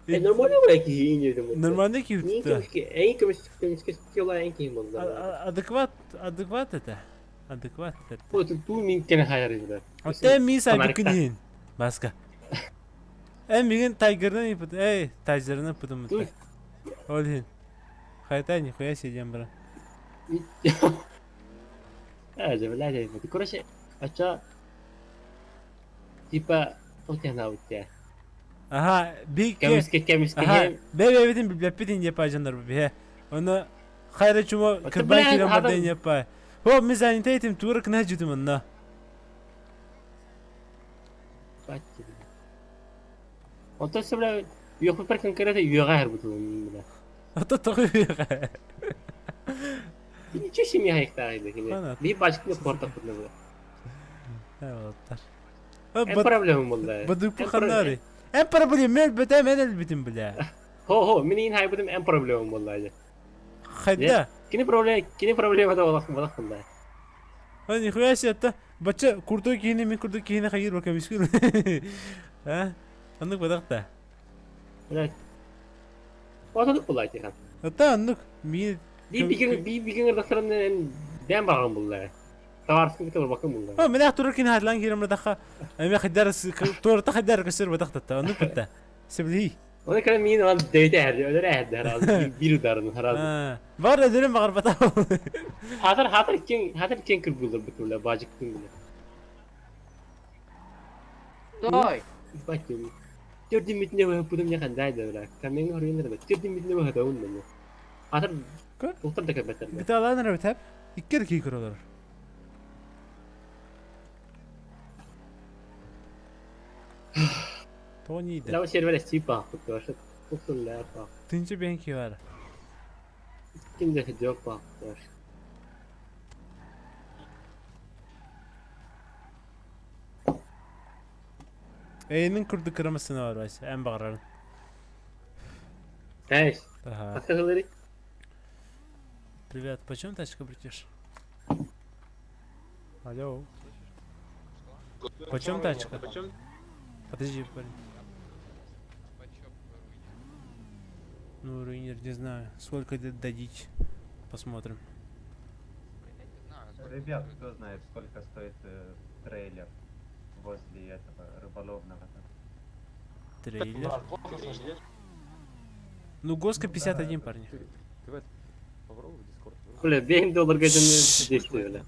E normal olarak iyi indirdim. Normalde kim tuttu? En kömüş kömüş kömüş en kim oldu. Адекват, адекват это. Адекват это. Bu tu min kene hayar izler. Оте ми сай букинин. Баска. Э мигин тайгерден ипут. Эй, тайзерден ипутум. Олин. Хайта нихуя сидим, бра. Э, блядь, короче, ача типа тохтянаутя. Аха, бик Кемиске кемиске. Аха, бебебитин билбеппитин деп ажандар бе. Оны хайра чумо кырбай кирен барден япай. Хо, ми занятайтим тура кна жутум онна. Онтон сөбүлэ үөхпүппэр конкретно үөҕэ аһарбытым бля. Ото тоҕу үөҕэ. Ничего себе хайыктаах кини. Биир бачканы куортаппытына бля. Эваттар. Эн проблема буолла. Бадыппы ханнари. Эн проблема өлбөтө мен өлбүтүм бля. Хо-хо, мин иин хайбытым эн проблема буолла. Хайда. Кини проблема, кини проблема да олох болах буолла. А нихуя себе это. Бача курдук киһини мин курдук киһини хайыр бака мискүл. А? Оннук бадахта. Блядь. Отодук буолла тихан. Ата оннук мин Би бигин би бигин ырдахтарын эн бэм баган буолла. Товарскын кытта барбакын буолла. О, мен турар кини хадлан кирем бадаха. Эми хаддар туорта хаддар көсөр бадахта. Оннук битта. Себли. Оны кэлэн миин ылан дэйте эрди, өлөр эрди харазы, биир ударын харазы. Бар өдөрүм багар бата. Хатыр хатыр кең хатыр кең кырбылыр бит бажык күн бile. Стой! Бачым. Төрдүн бүтүнө бөһөппүтүм жахан дайда бра. Камең хорыйныр да. Төрдүн бүтүнө бөһөтө уннан. Хатыр Доктор да кэбэтэр. Биталан рабитап. Иккер кий көрөлөр. Тони да. Лава сервер сипа хыттышы. Туксун ла па. Тынчы бенки бар. Кимде жок па хыттышы. Эйнин курду кырамасына бар баш. Эн багарарын. Эш. Ага. Аскасылары. Привет, почем тачка, братиш? Алло. Почем тачка? Подожди, парень. Ну, руинер, не знаю. Сколько дадите? Посмотрим. Ребят, кто знает, сколько стоит трейлер возле этого рыболовного? Трейлер? Ну, Госка 51, парни. Попробуй в Discord. Бля, 5 доллар действие, бля.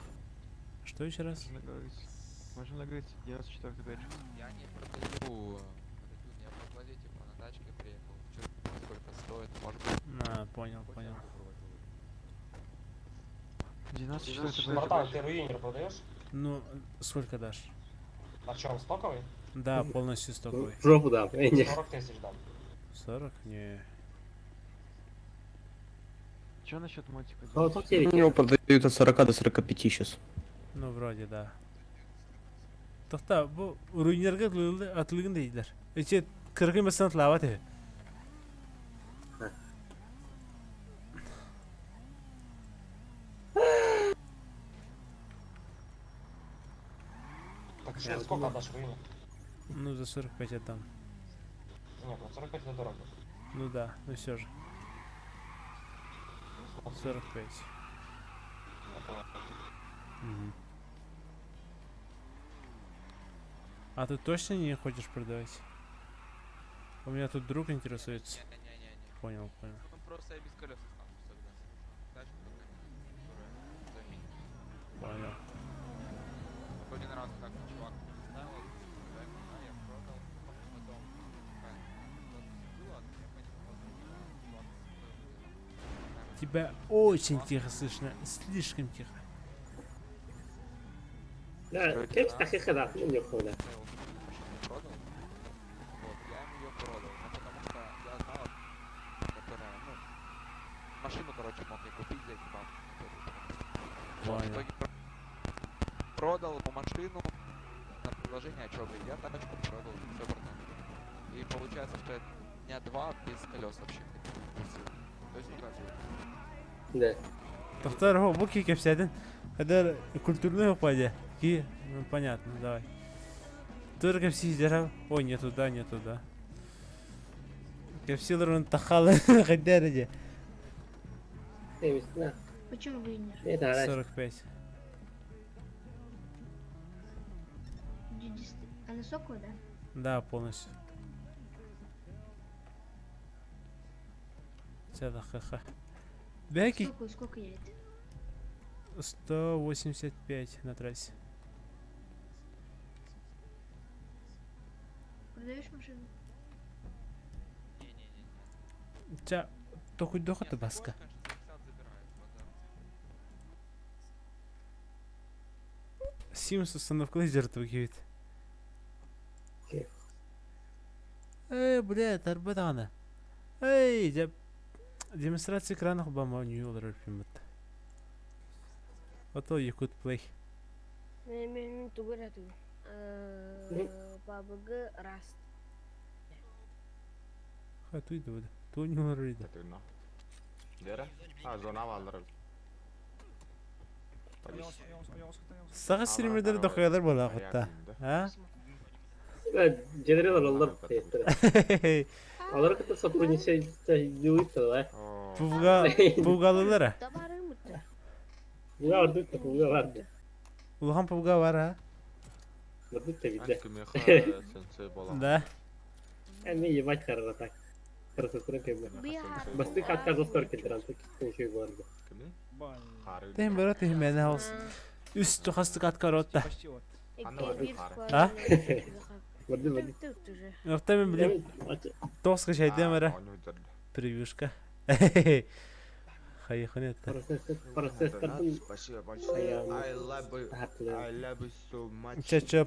Что еще раз? Можно говорить 94 бэдж. Я не продаю, я по типа на тачке приехал. Чё, сколько стоит, может быть. А, понял, понял. 94 Братан, ты руинер продаешь? Ну, сколько дашь? На чем, стоковый? Да, полностью стоковый. В жопу дам. 40 тысяч дам. 40? Не. Чё насчет мотика? У него продают от 40 до 45 сейчас. Ну, вроде, да. Тохта, бу руинерге атылыгын дейдилер. Эче кыргын басын атлаабат э. Так что, сколько отдашь руинер? Ну, за 45 отдам. Нет, ну 45 это дорого. Ну да, ну все же. 45. Угу. А ты точно не хочешь продавать? У меня тут друг интересуется. Не-не-не. Понял, понял. Ну просто я без колес останусь тогда. тачку, только которая заменит. Понял. Один раз так чувак ставил, когда я а, я продал, потом такая, что-то было, я понял, чувак стоил, Тебя очень тихо слышно, слишком тихо. Да, кепс тахи да, ну не хода. стоил, машину продал. Вот, я ему ее продал, но потому что я знал, которая, ну, машину, короче, мог я купить за эти бабки, которые продал. Вот, в Понял. итоге продал ему машину на предложение, а чё, говорит, я тачку продал, все, братан. И получается, что я дня два без колес вообще ходил, тусил. То есть, ну как бы, Да. Доктор, о, буки кепсядин. Когда культурный упаде. Ки, ну понятно, давай. Только все держал. Ой, не туда, не туда. Кепсилер он тахал, хотя ради. Да. Почему вы Это 45. А на соку, да? Да, полностью. Ха-ха. Беки Сколько, сколько едет? 185 на трассе. Продаешь машину? не-не-не-не. Ча, то хоть доход Нет, баска. такое, конечно, за 50 забирает, базар. Симс установка лидер твой Эй, бля, тарбатана. Эй, дя... Демонстрация экрана хубама не олар пимат. А то Якут Play. Мен тугура ту. ПБГ Раст. Ха, туй да Ту не олар иди. А, зона валдыр. Сага стримердер дохуялар бола хотта. А? General олар Алар кытта сотрудничать делают, да? Пувга, пувгалылар. Буга барды, буга барды. Улахан пувга бар, а? Барды та виде. Да. Эми ебать харра так. Красоту как бы. Басты хатка зостор келдиран, так еще барды. Тем брат, ты меня хаус. Үс тухастык аткаротта. А? Барды, барды. Орта мен билем. Тоска шайдем ара. Превьюшка. Хайхын это. Процесс Спасибо большое. I love you. I love you so much. Ча-ча.